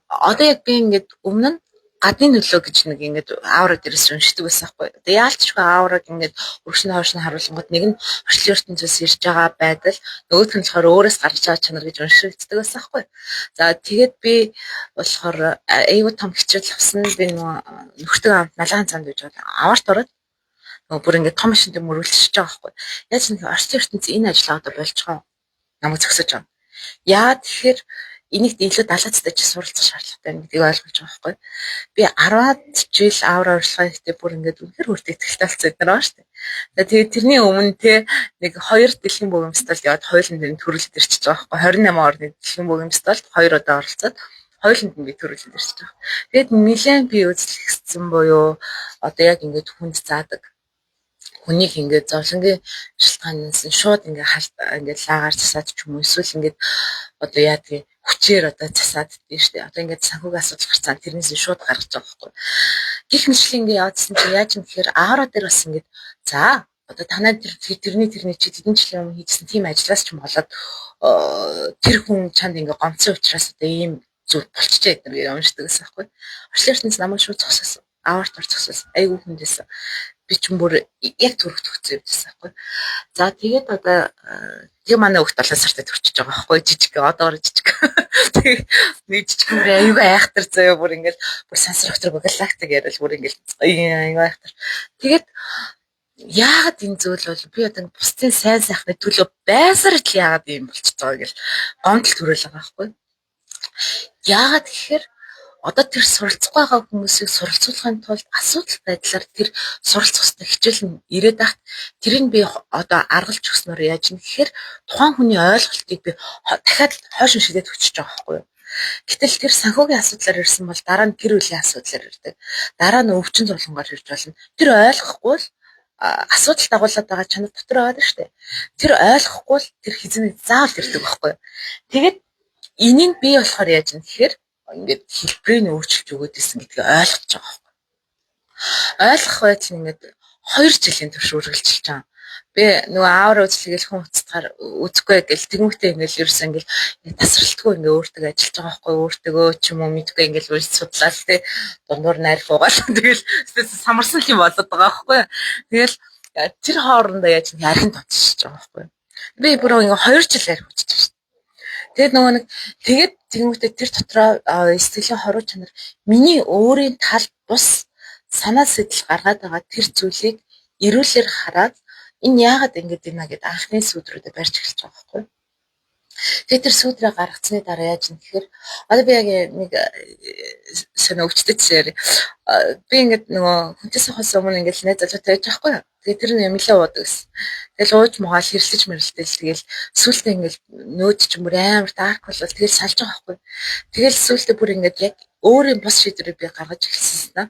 одоо яг би ингээд өмнө нь гадны нөлөө гэж нэг ингээд аура дээрээс уншдаг байсан байхгүй. Одоо яалтчгүй аураг ингээд өргөшн хойш нь харуулангууд нэг нь орчлон ертөнцөөс ирж байгаа байдал, нөгөөх нь болохоор өөрөөс гарч байгаа чанар гэж уншигддаг байсан байхгүй. За тэгээд би болохоор айгүй том хичээл авсан. Би нөгөө нөхөртөө хамт налаан цаанд байж байгаа. Аварт ороод нөгөө бүр ингээд том машин дээр мөргөлдөж байгаа байхгүй. Яаж нэг орчлон ертөнц энэ ажлаа одоо болж байгаа. Намайг зөксөж байгаа. Яа тэгэхээр энийг илүү далаацтай чи суралцах шаардлагатай байна гэдгийг ойлгож байгаа байхгүй. Би 10-аад жил аура урилга хийхдээ бүр ингээд үнэхээр хүртэх ихтэй болсон эднэр байгаа шүү дээ. Тэгээд тэрний өмнө те нэг хоёр дэлхийн богимстолд яваад хоёуланд нь төрүүлээд ирчихэж байгаа байхгүй. 28 орны дэлхийн богимстолд хоёр удаа оролцоод хоёуланд нь би төрүүлээд ирчихэж байгаа. Тэгээд нэлээд би үзлэгдсэн буюу одоо яг ингээд хүнд заадаг. Хүнийг ингээд зовлонгийн шалтгаанаас нь шууд ингээд халт ингээд лагаар засаад ч юм уу эсвэл ингээд одоо яадгийг хүчээр одоо засаад тийм шүү дээ. Одоо ингээд санхүүгийн асуудал гарцсан тэрнээс нь шууд гаргаж байгаа байхгүй. Гэх мэтлэн ингээд яваадсан чинь яаж юм гэхээр аура дээр бас ингээд за одоо танай тэрний чи тэдэн жилийн өмнө хийжсэн тийм ажлаас ч юм болоод тэр хүн чанд ингээд гомцсон учраас одоо ийм зүйл болчихжээ гэдэг юм уншдаг гэсэн байхгүй. Орчлон ертөнц намайг шууд зогсоосон. Аварт ор зогсоос айгүй хүндээсэн. Би чинь бүр яг төрөх төгцсөн юм гэсэн байхгүй. За, тэгээд одоо тэгээ манай хүүхд 7 сартай төрчихөж байгаа байхгүй, жижиг, одоогор жижиг. Тэгээ нэг жижиг бүр аюу айхтар заяа, бүр ингээл бүр сансар доктор галактик яриад бүр ингээл аюу айхтар. Тэгээд яагаад энэ зүйл бол би одоо бусдын сайн сайхны төлөө байсаар л яагаад ийм болчихж байгаа гэл гомдол төрөөл байгаа байхгүй. Яагаад гэхээр одоо тэр суралцахгүй байгаа хүмүүсийг суралцуулахын тулд асуудал байдлаар тэр суралцах ёстой хичээл нь ирээд байхад тэрийг би одоо аргалж өгснөөр яаж юм гэхээр тухайн хүний ойлголтыг би дахиад хойш шидээд өчөж байгаа байхгүй юу. Гэтэл тэр санхүүгийн асуудлаар ирсэн бол дараа нь гэр бүлийн асуудлаар ирдэг. Дараа нь өвчин зовлонгоор ирж болно. Тэр ойлгохгүй л асуудал дагуулад байгаа чанар дотор байгаа шүү дээ. Тэр ойлгохгүй л тэр хэзээ заавал ирдэг байхгүй юу. Тэгээд энийг би болохоор яаж юм гэхээр ингээд хэлбэрийг өөрчилж өгөөд исэн гэдгийг ойлгож байгаа байхгүй. Ойлгох байдал ингээд 2 жилийн турш үргэлжилж байгаа. Би нөгөө аавар үзлэгээл хүн уцтахаар үзэхгүй гэл тэгмэгтэй ингээл ерөөсөө ингээл тасралтгүй ингээ өөртөө ажиллаж байгаа байхгүй, өөртөө ч юм уу мэдгүй ингээл үл судлаа л те, дундуур найрах угаал тэгэл самарсан юм болоод байгаа байхгүй. Тэгэл тэр хоорондоо яаж архин тотсож байгаа байхгүй. Би бүр ингээ 2 жил арх хүчиж байгаа шүү. Тэгээд нөгөө нэг тэгээд тэгэнгүүтээ тэр дотроо сэтгэлийн хоруу чанар миний өөрийн тал бус санаа сэтэл гаргаад байгаа тэр зүйлийг эрүүлэр хараад энэ яагаад ингэж байна гэд анхны сүүдрүүдэд барьж эхэлж байгаа байхгүй. Тэгээд тэр сүүдрээ гаргацсны дараа яаж юм гэхээр одоо би яг нэг сонио өвчтөд жишээр би ингээд нөгөө хүнтэй сахаас өмнө ингээд найз залуутай байж байхгүй юу. Тэгээд тэр нь нэлээ уудаг гэсэн. Тэгэл ууж мугаал хэрэлдэж мэрэлдэл, тэгэл сүултээ ингээд нөөд чинь бүр амар dark болол тэгэл салж байгаа байхгүй. Тэгэл сүултээ бүр ингээд яг өөрийн бус шийдвэрийг би гаргаж эхэлсэн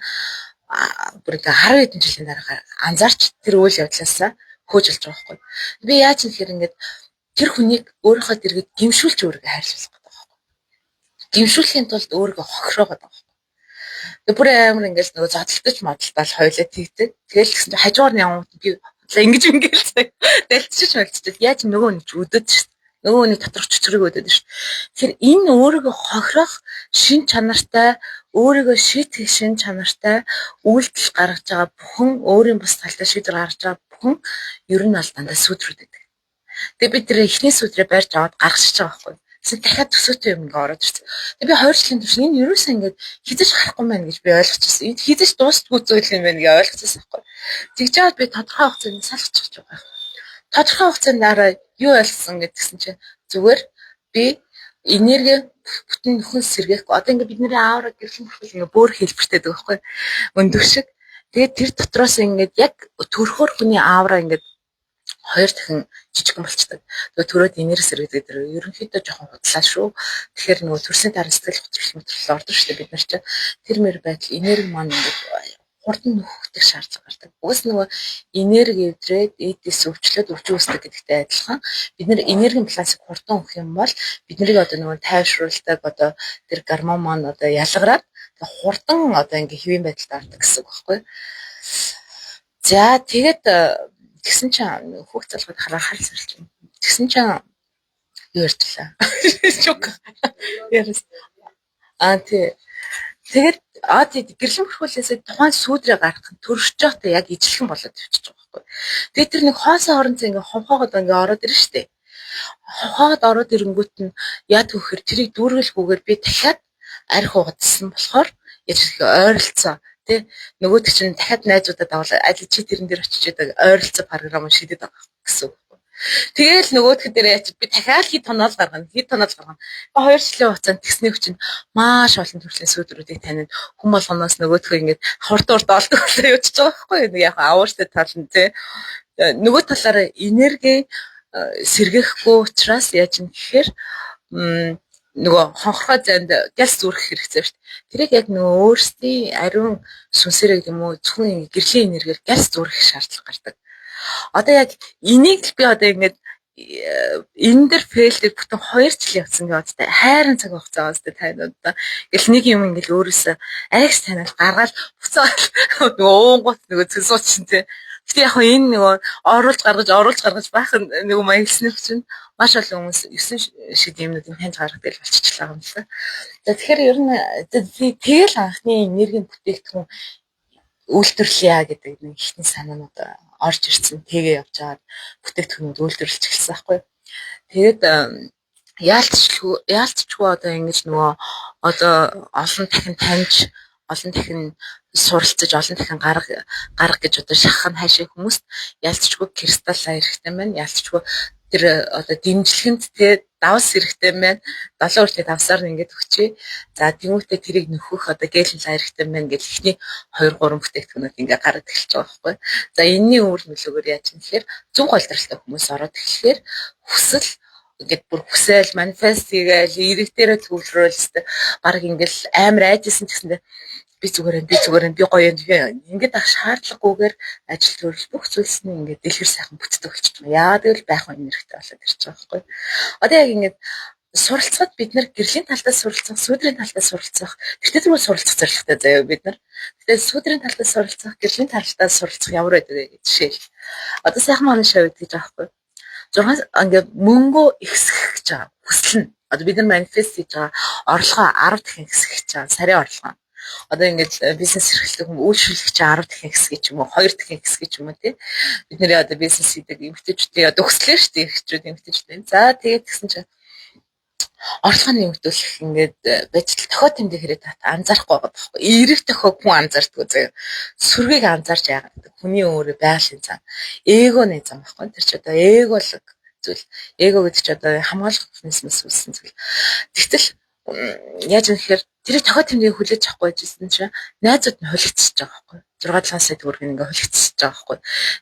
аа бүр ингээд 10 хэдэн жилийн дараа анзаарч тэр үйл явдлаасаа хөөж болж байгаа байхгүй. Би яаж юм гэхээр ингээд тэр хүнийг өөрийнхөө дэргэд гимшүүлж өөрийгөө хайрлах гэдэг байхгүй. Гимшүүлэхийн тулд өөрийгөө хохироогоод байгаа байхгүй. Тэгээ бүр амар ингээл нөгөө зодтолтож модалтал хоёлаа тэгдэг. Тэгэл тэгсэн чинь хажуугаар нь явангууд би ингэж ингээл дальчиж мэлчиж яаж нөгөө нэг ч өдөд шүү дээ. Нөгөө хүний доторх чөтгөрийг өдөд шүү. Тэгэхээр энэ өөрийгөө хохирох шин чанартай, өөрийгөө шийтгэх шин чанартай үйлдэл гаргаж байгаа бүхэн, өөрийн бус талдаа шийдвэр гаргаж байгаа бүхэн ер нь бол дандаа сүүдрүүд байдаг. Тэгээ би тэр эхний сүүдрээ барьж аваад гаргашиж байгаа байхгүй. Тэгсэн дахиад төсөөтэй юм ингээ ороод ирсэн. Тэгээ би 2 жилийн турш энэ ерөөсөө ингээд хизэж харахгүй байна гэж би ойлгочихсон. Энэ хизэж дуустдаггүй зүйл юм байна гэж ойлгочихсон байхгүй. Тэгж жаад би тодорхой хугацаанд салгачих байгаа. Тодорхой хугацаанд дараа юу ойлгосон гэдгсэн чинь зүгээр би энерги бүтэн нөхөн сэргээхгүй. Одоо ингээ бидний аура гэрлэн бүрхэл ингээ бөөр хэлбэртэй байдаг байхгүй. Өндөг шиг. Тэгээд тэр дотроос ингээд яг төрхөөр хүний аура ингээд хоёр дахин жижигхэн болчдөг. Тэгээ төрөөд энерги сэргээдэг тэр ерөнхийдөө жоохон худлаа шүү. Тэгэхээр нөгөө төрсний дараа сэтгэл готрол мотрол ордог шүү дээ бид нар чинь. Тэр мэр байдал энерги маань ингээд хурдан нөхөх шаардлага гардаг. Угс нөгөө энерги эвдрээд эдис өвчлөөд өвчин үүсдэг гэдэгтэй адилхан бид нэр энергийн балансыг хурдан өгөх юм бол биднийг одоо нөгөө тайвшруулдаг одоо тэр гормон маань одоо ялгараад хурдан одоо ингээ хэвийн байдалд ордог гэсэн үг байхгүй. За, тэгээд тэгсэн чинь хүүхд залгад хараа хал сарлж байна. Тэгсэн чинь юу ярьчлаа. Шок. Ярьс. Аа, тий. Тэгээд аа, тий, гэрлэн бүрхүүлээсээ тухайн сүүдрээ гаргах нь төрөж байхдаа яг ижилхэн болоод явчихж байгаа байхгүй. Тэгээд тэр нэг хоосон орон зай ингээ хомхоогод ингээ ороод ирнэ штэ. Хомхоогод ороод ирэнгүүт нь яад вөхөр тэрийг дүүргэлгүйгээр би дахиад арх угдсан болохоор яаж ойролцоо тий, нөгөөдөг чинь дахиад найзуудад дагуулаа аль чи тэрэн дээр очиж идэг ойролцоо програм шидэд байгаа гэсэн үг. Тэгээл нөгөөх дээр яач би дахиад хэд тоноол гаргана, хэд тоноол гаргана. 2 жилийн хугацаанд тэгсний хүчин маш олон төрлийн сүүдрүүдийг танина. Хүн болгоноос нөгөөдхөө ингээд хурд хурд олдог болоо явчихж байгаа байхгүй юу? Нэг яг авууштай тал нь тий. Нөгөө талаараа энерги сэргээхгүй учраас яаж юм гэхээр нөгөө хонхорхой зайд гялс зүрх хэрэгцээ шүү дээ. Тэрийг яг нөгөө өөрсдийн ариун сүнсээрээ гэдэг юм уу, зөвхөн гэрлийн энергиэр гялс зүрх шаардлага гардаг. Одоо яг энийг л би одоо ингээд энэ дэр фейлдэг бүтэн 2 жил явцсан гэж бодтой. Хайрын цаг хугацаа бас тань одоо. Гэл нэг юм ингээл өөрөөсөө айгс таниал гаргаал буцаал нөгөө уунгууд нөгөө цэсууч чинь тий. Гэтэ яг энэ нөгөө оруулж гаргаж оруулж гаргаж байх нөгөө маягсны чинь маш олон хүмүүс 9 шиг юмнуудыг таньж гаргадаг л болчихлоо юм л та. За, тэгэхээр ер нь тэгэл анхны энергийн бүтээгдэхүүн Үйлдвэрлэе гэдэг нэг ихний санаанууд орж ирсэн. Тэгээ явж байгаа бүтээгдэхүүнүүд үйлдвэрлэж эхэлсэн байхгүй. Тэгээд яалтчгүй одоо ингэж нөгөө одоо олон дахин таньж, олон дахин суралцаж, олон дахин гарга гарга гэж одоо шахах нь хайшаа хүмүүст яалтчгүй кристалл хэрэгтэй байна. Яалтчгүй тэр одоо дэмжлэгэнд те давс хэрэгтэй байна. 7 хүртэл давсаар нь ингээд өгчээ. За тэмүүтээ тэрийг нөхөх одоо гэлэн хэрэгтэй байна гэл эхний 2 3 бүтээгдэхүүнүүд ингээд гараад эхэлж байгаа байхгүй. За энэний үр нөлөөгөөр яаж юм гэхээр зөв голдролтой хүмүүс ороод эхлэхээр хүсэл ингээд бүр хүсэл манифест хийгээл эрэг дээрээ төвлөрөөл өстэй баг ингээл амар айжсэн ч гэсэндээ би зүгээр юм, би зүгээр юм, би гоё юм, ингээд ах шаардлагагүйгээр ажил төрөл бүх зүйлс нь ингээд дэлгэр сайхан бүтдэг болчихж байгаа. Яагаад гэвэл байх энергитэй болоод ирж байгаа байхгүй. Одоо яг ингээд суралцахад бид нар гэрлийн талдаа суралцах, сүүдрийн талдаа суралцах, тэртээ тэргүй суралцах зорилготой заяа бид нар. Тэгэхээр сүүдрийн талдаа суралцах, гэрлийн талдаа суралцах ямар байдаг вэ гэж жишээл. Одоо сайхан маань шавь гэж байгаа байхгүй. 6 ингээд мөнгөө ихсгэх гэж байгаа хүсэл нь. Одоо бид нар манифест хийж байгаа орлогоо 10 дахин ихсгэх гэж байгаа сарын орлогоо. Одоо ингээд бизнес эрхлэдэг хүмүүс үйлчлэгч 10 дахин ихсгэх ч юм уу, 2 дахин ихсгэх ч юм уу тий. Бид нэр одоо бизнес хийдэг эмэгтэйчүүдийн одоо өслөө шүү дээ, эрхчүүд эмэгтэйчүүд. За тэгээд тэгсэн чинь орлогоо нэмэгдүүлэх ингээд байж л тохио тэмдэг хэрэг тат анзаарахгүй байгаа байхгүй. Эерэг тохиог хүн анзаардаггүй заяа. Сүргийг анзаарч яагаад гэдэг. Хүний өөрөө байгалийн зам. Эгоны зам байхгүй. Тэр чи одоо эголог зүйл. Эго гэдэг чи одоо хамгаалах механизмээс үүссэн зүйл. Тэгтэл яаж юм гэхээр тэрийг тохио тэмдгийг хүлээж авахгүй байжсэн чинь найзууд нь хулигдчихэж байгаа байхгүй. 6 7 сая төгрөг ингээ хулигдчихэж байгаа байхгүй.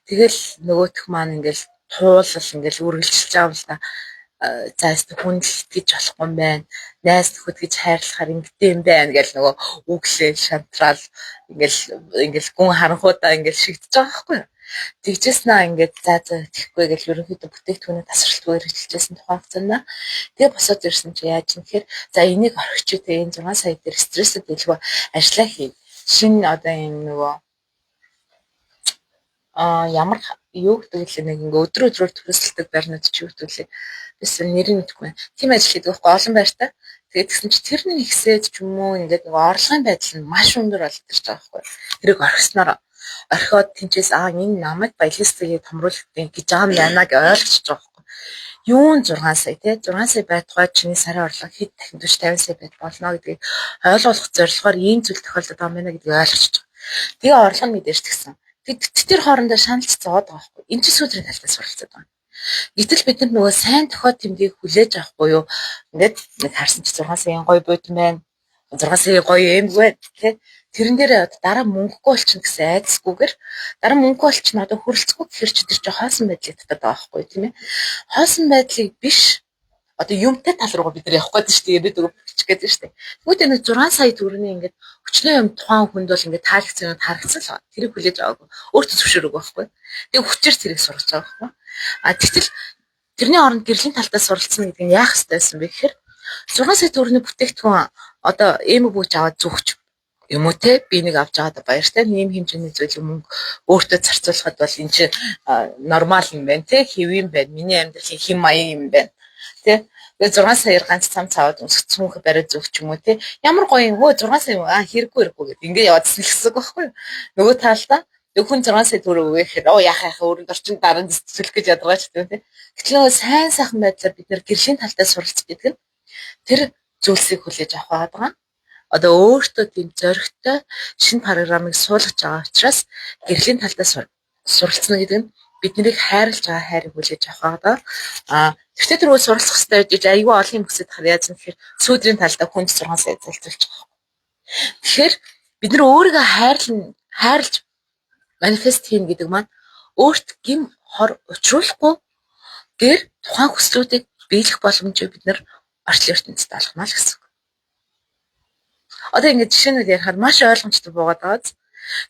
Тэгэл нөгөөх маань ингээл туулал ингээл үргэлжилж байгаа юм л да. За өстө хүнд л итгэж болохгүй юм байна. Найз нөхөд гэж хайрлахаар ингэдэй юм байна гэл нөгөө үглээл шантраал ингээл ингээл гүн харанхуудаа ингээл шигдэж байгаа байхгүй юу. Тэгжээс наа ингээд за за тэгэхгүй гэл ерөнхийдөө бүтээгдэхүүний тасралтгүй хэрэгжилжсэн тухайн хугацаанд. Тэгээ босоод ирсэн чи яаж юм гэхээр за энийг орхичих тэ энэ 6 сая дээр стрессэд дэлгүү ажиллаа хий. Шинэ одоо энэ нөгөө ямар юу гэдэг лээ нэг ингээ өдрө өдрөөр төрөсөлдөг байрнууд чи юу гэдэг лээ. Бис нэрийг мэдэхгүй байна. Тийм ажил хийдэг байхгүй олон байртай. Тэгээд тэгсэн чи тэр нь ихсээд ч юм уу ингээд нөгөө орлогын байдал нь маш өндөр болдог гэж байгаа байхгүй. Тэрийг орхисноор орхиод тэнцээс аа энэ намайг баялистыг томруулах гэж байгаа юм байна гэж ойлгочихж байгаа байхгүй. Юун 6 сая тий 6 сая байтугай чиний сарын орлого хэд дахин 40 50 сая байт болно гэдгийг ойлгох зорилгоор ийм зүйл тохиолдод байгаа юм байна гэдгийг ойлгочихж байгаа. Тэгээ орлого нь мэдээж тэгсэн. Тэр хоорондоо шаналж зовоод байгаа байхгүй. Энд чинь сүүдрийн талтай суралцаад байгаа. Гэтэл бид нар нөгөө сайн тохио тэмдгийг хүлээж авахгүй юу? Ингээд нэг харсан чи 6 саяын гоё буудсан байна. 6 саяын гоё эмг байна тий. Тэрэн дээр дараа мөнгөгүй болчихно гэсэн айдасгүйгээр дараа мөнгөгүй болчихно одоо хүрэлцэхгүй гэхэр чи тэр чи хоосон байдлыг татаад байгаа байхгүй тийм ээ. Хоосон байдлыг биш одоо юмтай тал руугаа бид нар явах гээд шүү дээ. Ирээд өгөх бичих гээд шүү дээ. Тэгвэл нэг 6 сая төгрөгийн ингээд өчнөө юм тухайн хүнд бол ингээд таалагдсан юм харагдсан л байна. Тэрийг хүлээж аваагүй. Өөртөө зөвшөөрөөгүй байхгүй. Тэгээ хүчээр тэрийг сургаж байгаа байхгүй. А тэгтэл тэрний оронд гэрлийн талдаа суралцсан гэдэг нь яах ёстой байсан бэ гэхээр 6 сая төгрөгийн бүтээгдэхүүн одоо эм бүүж аваад зүгч юм уу те би нэг авч байгаад баяртай нэм хэмжээний зүйл мөнгө өөртөө зарцуулахад бол эн чинь нормал юм байна те хэв юм байна миний амьдралын хэм маяг юм байна те. Тэгээ 6 саяар ганц цам цаваад өмсөх цүнх бариад зүг ч юм уу те. Ямар гоё юм хөө 6 сая аа хэрэггүй хэрэггүй гэд ингээ яваадсан л гэсэн үг байхгүй юу. Нөгөө талдаа хүн 6 сая төгрөг өгөх гэхэд оо яхаа яхаа өрөнд орчин дараа нь зүсэлэх гэж ядаргаач тийм те. Гэтэл нөгөө сайн сайхан байдлаар бид нэр гэрлийн талдаа суралцах гэдэг нь тэр зүйлсийг хүлээж авах байгаа. Одоо өөртөө тийм зоригтой шинэ програмыг суулгаж байгаа учраас гэрлийн талдаа суралцна гэдэг нь биднийг хайрлаж байгаа хайрыг хүлээж авах байгаа. А тэгтээ тэргүй суралцах хэрэгтэй гэж айгүй олон юм хүсэж тахаар яаж юм гэхээр сүүдрийн талдаа хүнд 6 сая залцуулж байгаа. Тэгэхээр бид нар өөрийгөө хайрлаж манифест хийн гэдэг маань өөрт гим хор учруулахгүй гэр тухайн хүслүүдийг биелэх боломжийг бид нар орчлон ертөнцид олгоно л гэсэн үг. Одоо ингээд жишээнүүд ярихаар маш ойлгомжтой буугаад байгаа.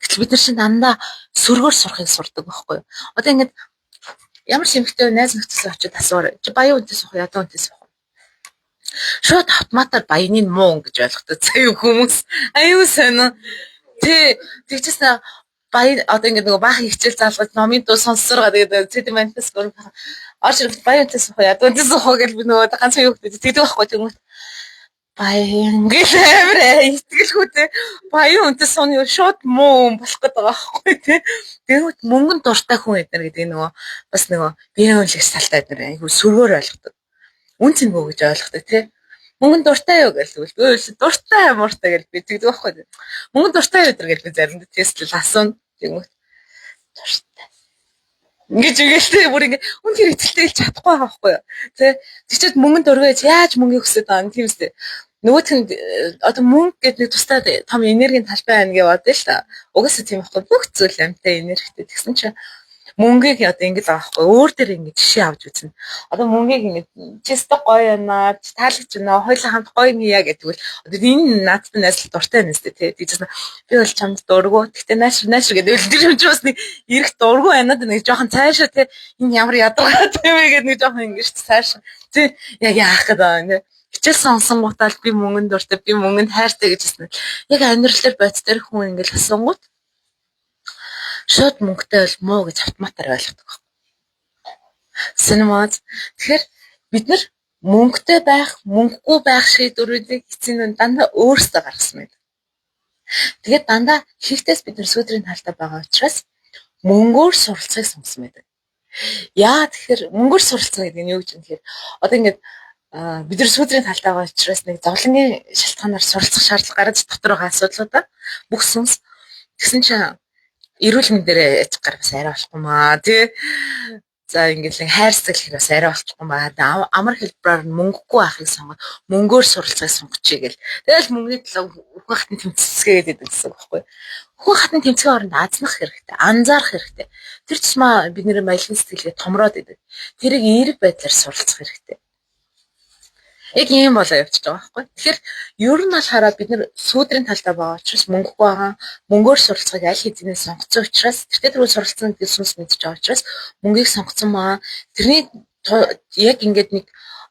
Гэтэл бид нар чинь дандаа сөргөөр сурахыг сурдаг байхгүй юу? Одоо ингээд ямар ч эмэгтэй найз нөхдөсөө очиод асуугаар чи баян үнтэй суух уу, ядуу үнтэй суух уу? Шууд автоматар баяны муу гэж ойлгодог заяа хүмүүс. Аюу сонио. Тэ тэгчихсэн баян одоо ингээд нөгөө баахан хичээл заалгаж номын дуу сонссороо тэгээд цэд манифест гүр орж ирэх баян үнтэй суух уу, ядуу үнтэй суух уу гэж би нөгөө ганцхан юу гэдэг тэгдэг байхгүй тэгмэт. Баян гэл амар итгэлгүй те. Баян үнтэй сууна юу шууд муу хүн болох гээд байгаа байхгүй те. Тэгвэл мөнгөнд дуртай хүн эднэр гэдэг нөгөө бас нөгөө биеийн үнэлэх талтай эднэр айгу сөргөөр ойлгодог. Үн цэнгүй гэж ойлгодог те. Мөнгөнд дуртай юу гэж тэгвэл би дуртай мууртай гэж би тэгдэг байхгүй. Мөнгөнд дуртай юу гэж би заримдаа тестэл асууна. Тэгмэт дуртай. Ингэж ингээл бүр ингээ үнэхээр итгэлтэй хэлж чадахгүй байгаа байхгүй юу. Тэ тэгчээд мөнгөнд дургүйж яаж мөнгийг хүсэж байгаа юм тийм үстэй. Нөгөөх нь одоо мөнгө гэдэг нэг тусдаа том энергийн талбай байна гэж бодъё л та. Угаасаа тийм байхгүй, бүх зүйл амьтай энергитэй. Тэгсэн чинь мөнгийг одоо ингэж байгаа байхгүй, өөр дээр ингэж жишээ авч үзнэ. Одоо мөнгийг ингэж чи өстой гоё байна, чи таалагч байна, хоёулаа хамт гоё юм хийя гэдэг бол одоо энэ наадтай найзлах дуртай юм өстэй тий. Тэгжсэн би бол чамд дургу. Гэхдээ нааш нааш гэдэг тэр юм чи бас нэг эрэх дургу байна да, нэг жоохон цаашаа тий, энэ ямар ядаргаа тийм ээ гэдэг нэг жоохон ингэж цаашаа тий, яг яах гэдэг юм тий. Хичээл сонсонгуудаа л би мөнгөнд дуртай, би мөнгөнд хайртай гэж хэлсэн. Яг амьдрал дээр бодис дээр хүн ингээл асуунгууд шууд мөнгөтэй бол муу гэж автоматар ойлгодог байхгүй. Синемаз. Тэгэхээр бид нар мөнгөтэй байх, мөнгөгүй байх шийдвэрүүдийг эцсийн дүнд дандаа өөрсдөө гаргасан байдаг. Тэгээд дандаа ихэнхдээ бид нар сүүдрийн талтай байгаа учраас мөнгөөр суралцахыг сонгосон байдаг. Яа тэгэхээр мөнгөөр суралцсан гэдэг нь юу гэж юм тэгэхээр одоо ингээд бид нар сүүдрийн талтай байгаа учраас нэг зовлонгийн шалтгаанаар суралцах шаардлага гараад дотор байгаа асуудлуудаа бүх сүнс тэгсэн чинь эрүүл мэндээрээ яж гар бас арай болохгүй маа тий. За ингээл хайрцаг бас арай болчихгүй маа. Амар хэлбэрээр мөнгөгүй байхыг сонгоод мөнгөөр суралцахыг сонгочихъя гэл. Тэгэл мөнгөний төлөө үхэн хатан тэмцэцгээгээд байдаг гэсэн үг байхгүй. Үхэн хатан тэмцэхийн оронд азнах хэрэгтэй, анзаарах хэрэгтэй. Тэр тусмаа бидний маялгын сэтгэлгээ томроод идэг. Тэрийг эерэг байдлаар суралцах хэрэгтэй. Яг ийм болоо явчихж байгаа байхгүй. Тэгэхээр ер нь бол хараад бид нар сүүдрийн талдаа байгаа учраас мөнгөгүй байгаа, мөнгөөр суралцахыг аль хэзээ сонгоцсон учраас тэртээ тэргүй суралцсан гэдгийг сүнс мэдж байгаа учраас мөнгийг сонгоцсон байгаа. Тэрний яг ингээд нэг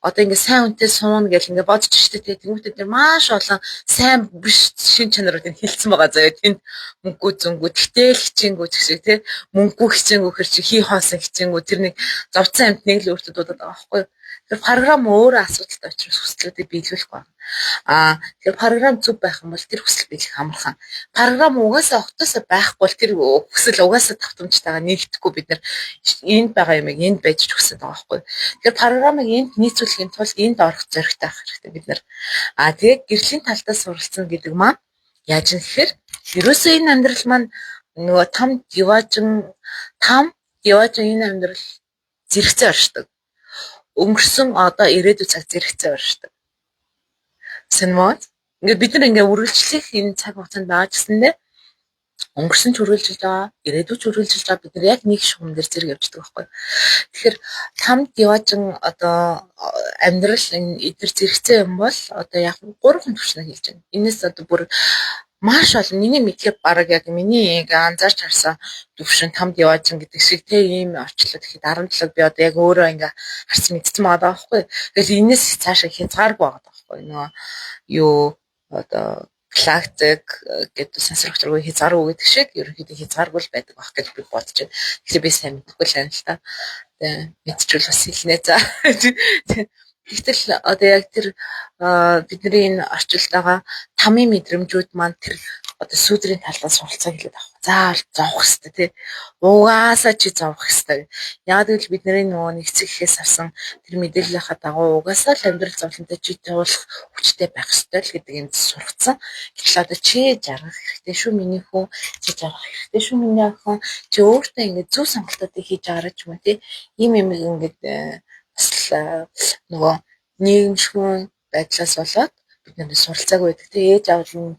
одоо ингээд сайн үнтэй сууна гэл ингээд бодож штэ тэ. Тэнгүүтээ тэр маш олон сайн биш шин чанаруудыг хилцсэн байгаа заяа. Тэнд мөнгөгүй зөнгөө тэгтэл хичээнгүү гэх шиг тэ. Мөнгөгүй хичээнгүү хэр чи хий хоосон хичээнгүү тэр нэг зовцсон амьтныг л өөртөө дуудаад байгаа байхгүй юу. Тэр програм өөрөө асуудалтай учраас хүслүүдийг биелүүлэхгүй байна. Аа тэгэхээр програм зөв байх юм бол тэр хүсэл биелэх амархан. Програм угаасаа огтосоо байхгүй бол тэр хүсэл угаасаа давтамжтайгаа нийлдэхгүй, бид нар энд байгаа юмыг энд байж ч хүсэж байгаа байхгүй. Тэгэхээр програмыг энд нийцүүлэхийн тулд энд орох зоригтой байх хэрэгтэй бид нар. Аа тэгээд гэрлийн талдаа суралцсан гэдэг маань яаж юм гэхээр ерөөсөө энэ амьдрал маань нөгөө там диваажин энэ амьдрал зэрэгцээ оршдог. Өнгөрсөн одоо ирээдүйн цаг зэрэгцээ оршдог. Сэнмод. Ингээд бид нар ингээ үргэлжлэх энэ цаг хугацаанд байгаа ч гэсэндээ өнгөрсөн ч үргэлжилж байгаа, ирээдүйн ч үргэлжилж байгаа, бид нар яг нэг шугам дээр зэрэг явждаг байхгүй. Тэгэхээр там диваажин одоо амьдрал энэ эдгээр зэрэгцээ юм бол одоо яг гурван түвшнээр хэлж байна. Энэс одоо бүр маш олон миний мэдлэг бараг яг миний ингээ анзаарч харсан түвшин там диваажин гэдэг шиг те ийм орчлоо. Тэгэхээр 17-г би одоо яг өөрөө ингээ харсан мэдсэн байгаа байхгүй. Тэгэл энэс цаашаа хязгааргүй байгаа байхгүй. Нөгөө юу одоо галактик гэдэг сансар хөтөлбөргүй хязгааргүй гэдэг шиг ерөнхийдөө хязгааргүй л байдаг байх гэж би бодож байна. Тэгэхээр би сайн мэдэхгүй л байна л та. Тэгээ мэдчихвэл бас хэлнэ за. Гэтэл одоо яг тэр бидний энэ орчилд байгаа тамын мэдрэмжүүд маань тэр одоо сүүдрийн талаас суралцаа хэлээд байгаа. Заавал зовох хэрэгтэй тий. Угаасаа чи зовох хэрэгтэй. Яг гэвэл бидний нөгөө нэгцэг ихээс авсан тэр мэдээллийнхаа дагуу угаасаа л амьдрал зовлонтой чи туулах хүчтэй байх ёстой л гэдэг юм сургацсан. Гэтэл одоо чи жаргах хэрэгтэй шүү миний хүн, чи жаргах хэрэгтэй шүү миний охин, чи өөртөө ингээд зөв сонголтуудыг хийж байгаарай ч юм уу тий. Ийм юм ингээд бас нөгөө нийгэмшгүн байдлаас болоод бид нар суралцаагүй байдаг. Тэг ээж аав нь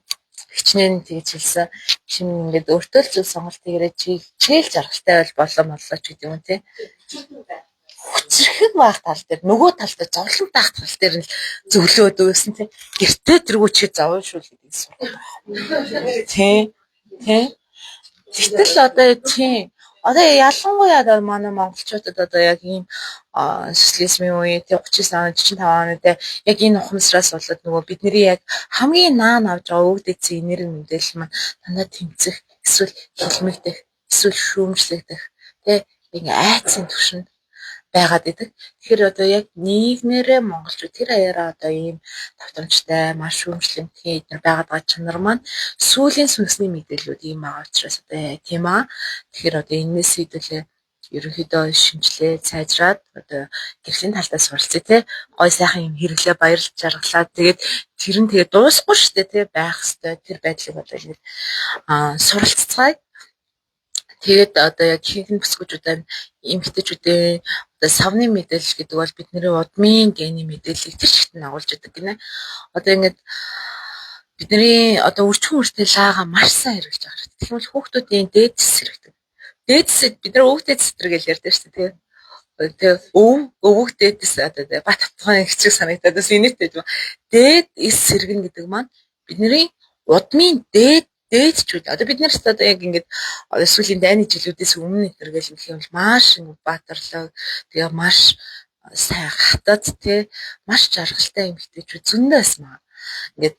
хичнээн тэгж хэлсэн. Чим ингээд өөртөө л зөв сонголт хийгээрэй, чи хичээл жаргалтай байл болоо моллоо ч гэдэг юм тий. Хүчрхэг байх тал дээр нөгөө тал дээр зовлонтой байх тал дээр нь зөвлөөд өгсөн тий. Гэртээ тэргүй чи зовно шүү л гэдгийг сурах байх. Тий. Тий. Гэтэл одоо тий. Одоо ялангуяа одоо манай монголчуудад одоо яг ийм социализмын үе 39 он 45 оны те яг энэ ухамсараас болоод нөгөө бидний яг хамгийн наан авч байгаа өвөг дээдсийн энерги мэдээлэл маань дандаа тэмцэх, эсвэл хилмигдэх, эсвэл шүүмжлэгдэх те ингээ айцын түвшинд Байгаад идэг. Тэгэхээр одоо яг нийгмээрээ монголчууд тэр аяараа одоо ийм давтамжтай, маш шүүмжлэмтгий эднэр байгаад байгаа чанар маань сүүлийн сүнсний мэдээллүүд ийм байгаа учраас одоо тийм аа. Тэгэхээр одоо энэс хэдүүлээ ерөнхийдөө шинжилээ сайжраад одоо гэрлийн талдаа суралцъя те, гой сайхан юм хэрэглээ, баярлж жаргалаад, тэгээд тэр нь тэгээд дуусахгүй шүү дээ, те, байх хэвээр тэр байдлыг одоо ингэж суралцгаая. Тэгээд одоо яг ихэнх нь бүсгүүчүүдээ, эмэгтэйчүүдээ одоо савны мэдээлэл гэдэг бол бидний удмын гений мэдээллийг тэр чигт нь агуулж идэг гинэ. Одоо ингээд бидний одоо үржихүн үртэй лаага маш сайн хэрэглэж байгаа хэрэгтэй. Тэгэх юм бол хүүхдүүдийн дээд сэргэдэг. Дээд бид нар өвөг дээд сэтэр гэж ярьдаг шүү дээ. Тэгээ өвөг дээдэс одоо бат хатхан хичээг санагдаад бас инээдтэй юм. Дээд эс сэргэн гэдэг маань бидний удмын дээдчүүд, одоо бид нарт одоо яг ингээд сүүлийн дайны жилүүдээс өмнө энтергээл гэх юм бол маш баатарлаг, тэгээ маш сайн хатад те, маш жаргалтай эмэгтэйчүүд зөндөө байсан байгаа. Ингээд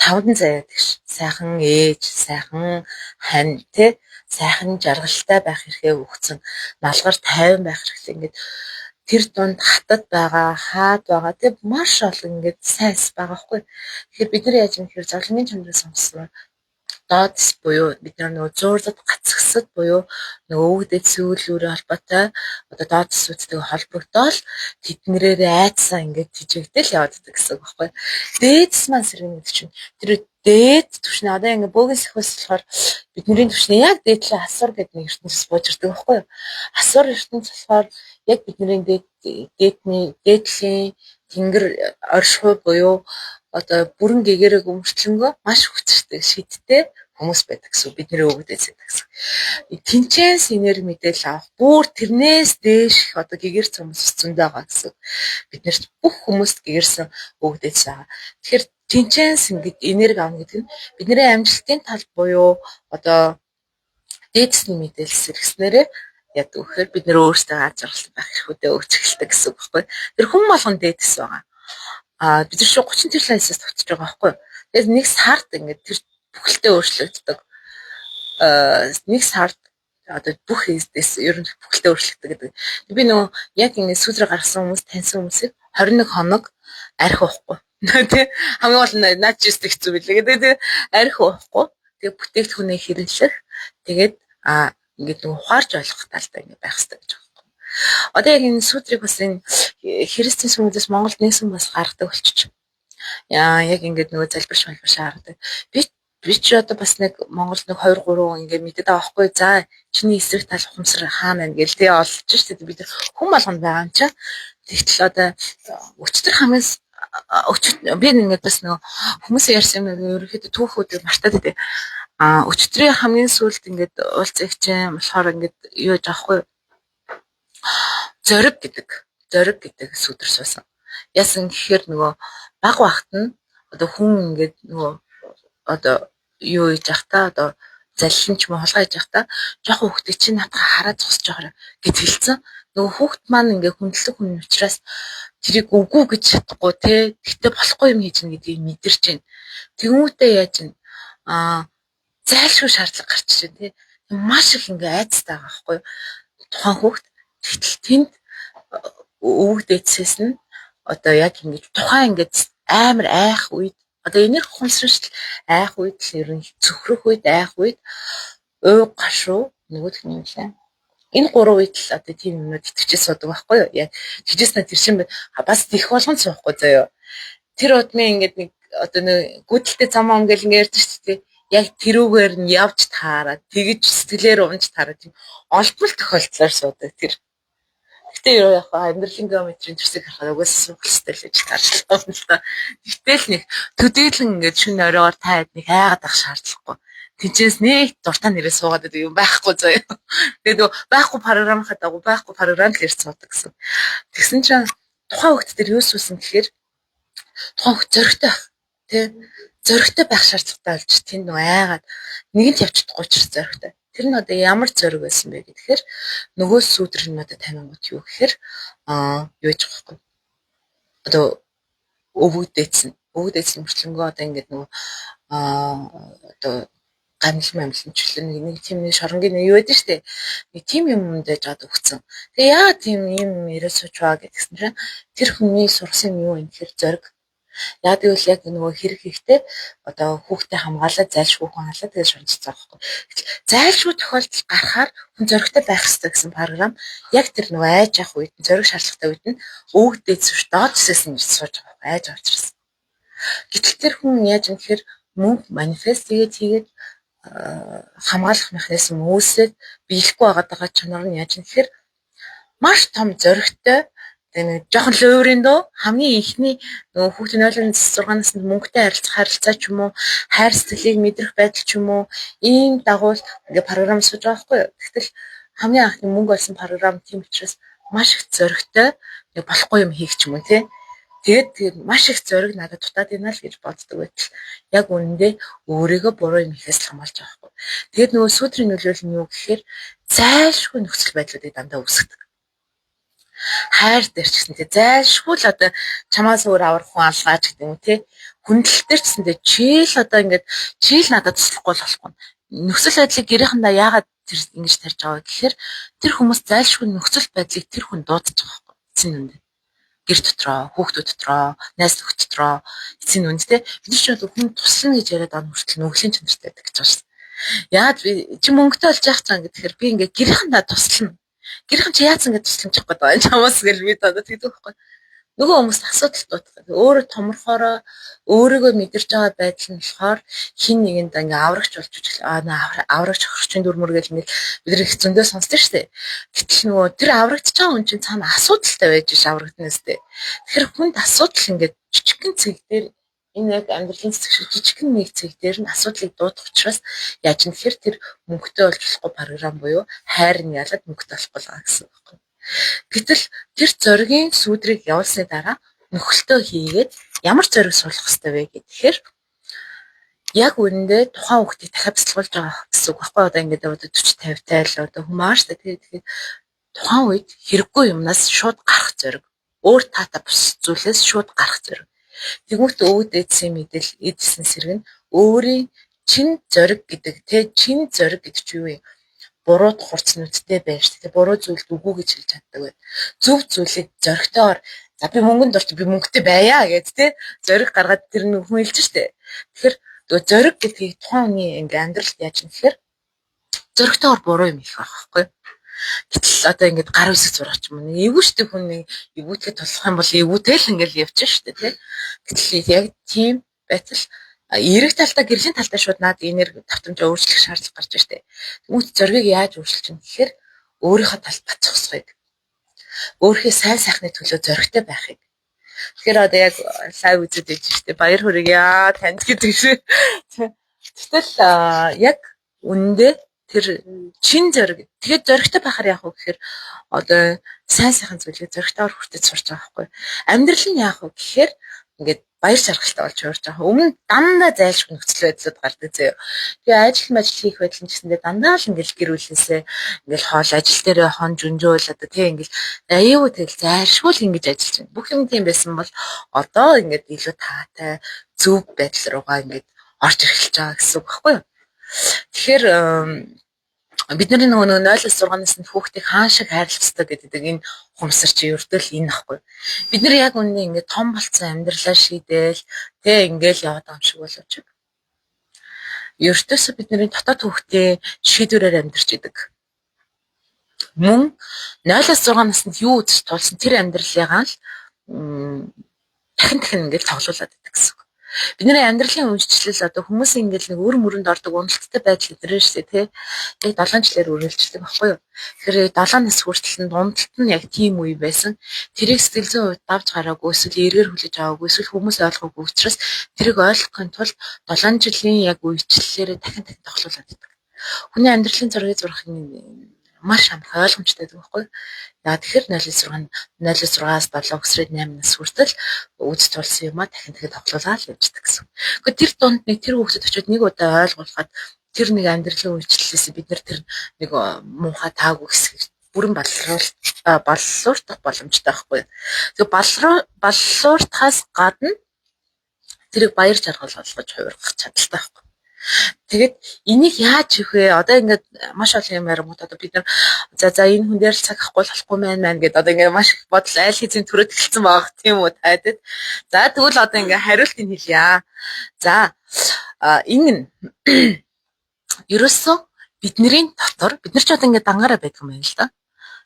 тавдан заяа тэгш сайхан ээж, сайхан хань те, сайхан жаргалтай байх эрхээ өгсөн, налгар тайван байх хэрэгтэй, ингээд тэр дунд хатад байгаа, хаад байгаа тэг маш олон ингээд сайн эс байгаа хгүй. Тэгэхээр бид нар яаж юм гэхээр зовлонгийн чанарыг сонгосон доод эс буюу бид нар нөгөө зуурлад гацгсад буюу нөгөө өвөгдөд сүүлүүрээ холбоотой одоо доод эсүүдтэйгээ холбогдоол тэднэрээр айдсаа ингээд тижээгдэл яваад гэсэн үг байхгүй. Дээдс маань сэргэнэ гэдэг чинь тэр дээд түвшний одоо ингээд бөөгөн сахиус болохоор бидний түвшний яг дээдлээ асуур гэдэг нэг ертөнцөөс бууж ирдэг байхгүй юу. Асуур ертөнц болохоор яг бидний дээд дээдний дээдлийн тэнгэр оршихуй буюу одоо бүрэн гэгэрэг өмөртлөнгөө маш хүчтэй шидтэй хүмүүс байдаг гэсэн, бидний өвгөдөөс байдаг гэсэн. Тэнчээс энерги мэдээлэл авах бүр тэрнээс дээш одоо гэгэрц хүмүүс зөндөө байгаа гэсэн. Биднэрт бүх хүмүүст гэгэрсэн өвгөдөөс байгаа. Тэгэхээр тэнчээс ингээд энерги авна гэдэг нь бидний амжилтын тал буюу одоо дээдсний мэдээлэл сэргэснээрээ яадаг вэхээр бид нэр өөрсдөө аз жаргалтай байх эрхүүдээ өгч эхэлдэг гэсэн үг байхгүй. Тэр хүн болгон дээдс байгаа. А бид нар шүү 30 тэрлийн эсэс тогтож байгаа байхгүй. Тэгээд нэг сард ингээд тэр бүхэлдээ өөрчлөгддөг. Нэг сард одоо бүх эсдээс ер нь бүхэлдээ өөрчлөгддөг гэдэг. Би нөгөө яг ингээд сүүдрээ гаргасан хүмүүс, таньсан хүмүүсийг 21 хоног архи уухгүй. Тэ, хамгийн гол нь наад чи өстө хэцүү билээ гэдэг. Тэ, архи уухгүй. Тэгээ бүтээгдэхүүнээ хэрэглэх. Тэгээд ингээд нөгөө ухаарч ойлгох талтай ингээд байх хэрэгтэй гэж байгаа юм. Одоо яг энэ сүүдрийг бас энэ христийн сүмүүдээс Монголд нэгсэн бас гаргадаг болчих. Яа, яг ингээд нөгөө залбирч малбирч гаргадаг. Би чи одоо бас нэг Монголд нэг 2 3 ингээд мэдээд байгаа байхгүй. За, чиний эсрэг тал ухамсар хаана байна гэл тэгээ олж штэ, бид хүн болгонд байгаа юм чинь. Тэгтэл одоо өчтөр хамгийн өчт би ингээд бас нөгөө хүмүүсийн ярьсан юм ерөнхийдөө түүхүүдийг мартаад байдаг. А өчтөрийн хамгийн сүүлд ингээд уулзагч юм болохоор ингээд юу яж аахгүй, зориг гэдэг сүдэр суусан. Яасан гэхээр нөгөө баг багт нь одоо хүн ингээд нөгөө одоо юу хийж явах та, одоо заллин ч юм уу хулгай хийж явах та, жоохон хүүхдээ чи наадах хараа зогсож байгаа гэж хэлсэн. Нөгөө хүүхд маань ингээ хүндлэг хүн учраас тэрийг үгүй гэж чадахгүй те. Гэхдээ болохгүй юм хийж гэнэ гэдгийг мэдэрч байна. Тэнгүүтээ яаж н зайлшгүй шаардлага гарч ирж байна те. Маш их ингээ айцтай байгаа байхгүй юу? Тухайн хүүхд тэгтэл тэнд өвөг дээдсээс нь одоо яг ингэж тухайн ингээд амар айх үед, одоо энерги ухамсаршил айх үед л ер нь цөхрөх үед, айх үед, уй гашуу, нөгөөх нь юм лээ. Энэ гурван үед л одоо тийм юмнууд итгэвчээ суудаг байхгүй юу? Яг тэгжээс тэр шин бас тех болгон суухгүй заяо. Тэр удмын ингээд нэг одоо нэг гүдэлтэй зам өнгөл ингээд ярьж шүү дээ. Яг тэрүүгээр нь явж таарад, тэгж сэтгэлээр унж таарад, тийм олдмол тохиолдлоор суудаг тэр. Гэтэ юу яг амьдралын геометрийн төрсийг харахад угаасаа суух хэрэгтэй л гэж таарчлаа юм л та. Гэтэл нэг төдийлөн ингээд шөнө оройгоор та хэд нэг айгаад ах шаардлагагүй. Тинчээс нэг дуртай нэрээ суугаад байдаг юм байхгүй заяа. Тэгээд нөгөө байхгүй програмынхаа дагуу байхгүй програм л ирж суудаг гэсэн. Тэгсэн чинь тухайн хүүхд дээр юу суусан гэхээр тухайн хүүхд зоригтой байх. Тэ, зоригтой байх шаардлагатай болж тэнд нөгөө айгаад нэгэнт явж чадахгүй учраас зоригтой. Тэр нь одоо ямар зориг байсан бэ гэхээр нөгөө сүүдэр нь одоо танингууд юу гэхээр юу яж байгаа байхгүй. Одоо өвөг дээдсэн. Өвөг дээдсэн мөртлөнгөө одоо ингээд нөгөө одоо Гамлан мамлан чөлөө нэг тийм нэг шоронгийн нэг юу байдаг штэ. Нэг тийм юм дэж жаад өгцөн. Тэгээ яа тийм юм ирээ сууч ба гэдгсэн чинь тэр хүний сурсан юм юу юм гэхээр зориг. Яг гэвэл яг нөгөө хэрэг хийхдээ одоо хүүхдээ хамгаалаад зайлшгүй хүн халаад тэгээд шунцсан байхгүй. Зайлшгүй тохиолдол гарахаар хүн зоригтой байх хэрэгтэй гэсэн програм яг тэр нөгөө айж явах үед нь зориг шаардлагатай үед нь өвгдээд сүш доод зүсээс нь сууж байгаа байхгүй айж авчирсан. Гэтэл тэр хүн яаж юм гэхээр мөнгө манифест хийгээд хийгээд хамгаалах механизм үүсээд биелэхгүй байгаа чанар нь яаж юм гэхээр маш том зоригтой. Тэгээ нэг жоохон луурын дөө хамгийн ихний нөгөө хүүхдийн 0.6 наснд мөнгөтэй харилцах харилцаа ч юм уу, хайр сэтгэлийг мэдрэх байдал ч юм уу, ийм дагуул ингээ програм сууж байгаа байхгүй юу. Тэгтэл хамгийн анхны мөнгө олсон програм тийм учраас маш их зоригтой нэг болохгүй юм хийх ч юм уу тий. Тэгээд тэгээд маш их зориг надад дутаад байна л гэж боддог байтал яг үнэндээ өөрийгөө буруу юм хийхээс л хамгаалж байгаа байхгүй. Тэгээд нөгөө сүүтрийн нөлөөлөл нь юу гэхээр зайлшгүй нөхцөл байдлуудыг дандаа үүсгэдэг. Хайр дээр ч гэсэн тий зайлшгүй л одоо чамаас өөр аврах хүн алгаач гэдэг юм уу тий. Хүндлэл дээр ч гэсэн тий чийл одоо ингээд чийл надад туслахгүй л болохгүй. Нөхцөл байдлыг гэрээхэндээ яагаад тэр ингэж тарьж байгаа вэ гэхээр тэр хүмүүс зайлшгүй нөхцөл байдлыг тэр хүн дуудаж байгаа байхгүй. Эцсийн дүндээ гэр дотроо, хүүхдүүд дотроо, найз нөхөд дотроо эцсийн дүнд те бид нар ч бол хүн туслана гэж яриад байгаа хүртэл нүглийн чанартай байдаг гэж байгаа шүү дээ. Яагаад би чи мөнгөтэй болж яах цаа гэхээр би ингээ гэрхэндээ туслана. Гэрхэн чи яац ингэ тусламж авах гэдэг юм. Чамаас гэл би одоо тэгдэг байхгүй. Нөгөө хүмүүс асуудал дуудах. Өөрөө томорхоороо өөрийгөө мэдэрч байгаа байдал нь болохоор хин нэгэнд ингээ аврагч болж аа аврагч хөрчин дүрмөр гэл ингээл бид нар их зөндөө сонсдоо шүү дээ. Гэтэл нөгөө тэр аврагдчих байгаа хүн чинь цаана асуудалтай байж ш аврагдана сте. Тэгэхээр хүнд асуудал ингээд жижигхэн цэг дээр энэ яг амьдралын цэцэг шиг жижигхэн нэг цэг дээр нь асуудлыг дуудах учраас яаж юм тэгэхээр тэр мөнгөтэй болж болохгүй програм буюу хайр нь ялаад мөнгөтэй болохгүй л байгаа гэсэн үг байхгүй. Гэтэл тэр зоригийн сүүдрийг явуулсны дараа нөхөлтөө хийгээд ямар зориг суулгах хэрэгтэй вэ гэхээр яг үнэндээ тухайн хүүхдийг дахиад бяцлагуулж байгаа гэсэн үг байхгүй. Одоо ингээд одоо 40 50 тай л одоо хүмүүс аа шүү дээ. Тэгэхээр тухайн үед хэрэггүй юмнаас шууд гарах зориг. Өөр таатай бус зүйлээс шууд гарах зориг. Тэгмүүт өвд эдсэн мэдэл эдсэн сэрэг нь өөрийн чин зориг гэдэг те чин зориг гэдэг чи юу юм? Бурууд хурц нүдтэй байж тэ буруу зүйлд үгүй гэж хэлж чаддаг бай. Зөв зүйлийг зоригтойгоор за би мөнгөнд дуртай би мөнгөтэй байя гэж тэ зориг гаргаад тэр нь хүн хэлж штэ. Тэгэхээр зориг гэдгийг тухайн хүний ингээ амьдралд яаж юм гэхээр зоригтойгоор буруу юм их байх байхгүй. Гэтэл одоо ингээд гар үсэг зурах ч юм уу. Эвгүй штэ хүн нэг эвгүүтгэд тулах юм бол эвгүүтэл ингээд явчих штэ тий. Гэтэл яг тийм байтал эерэг талдаа гэрлийн талдаа шууд наад энерги давтамжаа өөрчлөх шаардлага гарч штэ. Тэгмүүт зоригийг яаж өөрчилж юм гэхээр өөрийнхөө талд бат зогсохыг. Өөрийнхөө сайн сайхны төлөө зоригтой байхыг. Тэгэхээр одоо яг live үзээд байж штэ. Баяр хүргье танд гэдэг шиг. Гэтэл яг үнэндээ тэр чин зориг. Тэгээд зоригтой байхаар яах вэ гэхээр одоо сайн сайхан зүйлийг зоригтойгоор хүртэж сурч байгаа байхгүй. Амьдрал нь яах вэ гэхээр ингээд баяр шаргалтай болж хуурж байгаа. Өмнө дандаа зайлшгүй нөхцөл байдлууд гардаг заяа. Тэгээ ажил мажил хийх байдал нь гэсэндээ дандаа л ингээл гэр бүлээсээ ингээл хоол ажил дээрээ хон жүнжөөл одоо тий ингээл аюу тэгэл зайлшгүй л ингэж ажиллаж байна. Бүх юм тийм байсан бол одоо ингээд илүү таатай зөв байдал руугаа ингээд орж эхэлж байгаа гэсэн үг байхгүй юу? Тэгэхээр бидний нөгөө 0-6 наснд хүүхдийг хаан шиг хайрлах ёстой гэдэг энэ ухамсар чи ердөө л энэ ахгүй. Бид нар яг үнэн ингээд том болцсон амьдралаа шийдээл тэ ингээл яваад байгаа юм шиг боловч ердөөсөө бидний дотоод хүүхдийн шийдвэрээр амьдарч идэг. Мөн 0-6 наснд юу үзэж туулсан тэр амьдралыгаа л дахин дахин ингээл тоглуулад байдаг гэсэн үг. Бидний амьдралын үйлчлэл одоо хүмүүс ингээл нэг өр мөрөнд ордог уналттай байдал өдрөө шүү дээ тий. Яг 7 жилээр үргэлжилдэг байхгүй юу. Тэгэхээр 7 нас хүртэл нь унталт нь яг тийм үе байсан. Тэрийг сэтгэл зүйн хувьд давж гараагүй эсвэл эргээр хүлээж аваагүй эсвэл хүмүүс ойлгоогүй учраас тэрийг ойлгохын тулд 7 жилийн яг үйлчлэлээрээ дахин дахин тоглуулад байдаг. Хүний амьдралын зургийг зурах маш амархан ойлгомжтой байдаг байхгүй юу? За тэгэхээр 0.6 0.6-аас 7 өсрээд 8 нас хүртэл үз тулсан юмаа дахин дахин тоглуулаад л явждаг гэсэн. Гэхдээ тэр дунд нэг тэр хүүхдэд очиод нэг удаа ойлгуулахад тэр нэг амьдралын үйлчлэлээс бид нар тэр нэг муухай таагүй хэсгийг бүрэн баллууртах боломжтой байхгүй юу? Тэгээ баллууртахаас гадна тэрийг баяр жаргал болгож хувиргах чадaltaй байхгүй юу? Тэгээд энийг яаж хийх вэ? Одоо ингээд маш олон юм ярингууд одоо бид нар за энэ хүн дээр л цаг авахгүй болохгүй мэн мэн гэдээ одоо ингээд маш их бодол айл хэзээ төрөөд эхэлсэн байгаа тийм үү тайдад. За тэгвэл одоо ингээд хариултыг хэлье. За энэ нь ерөөсөө бидний дотор бид нар ч одоо ингээд дангаараа байдаг юм байна л да.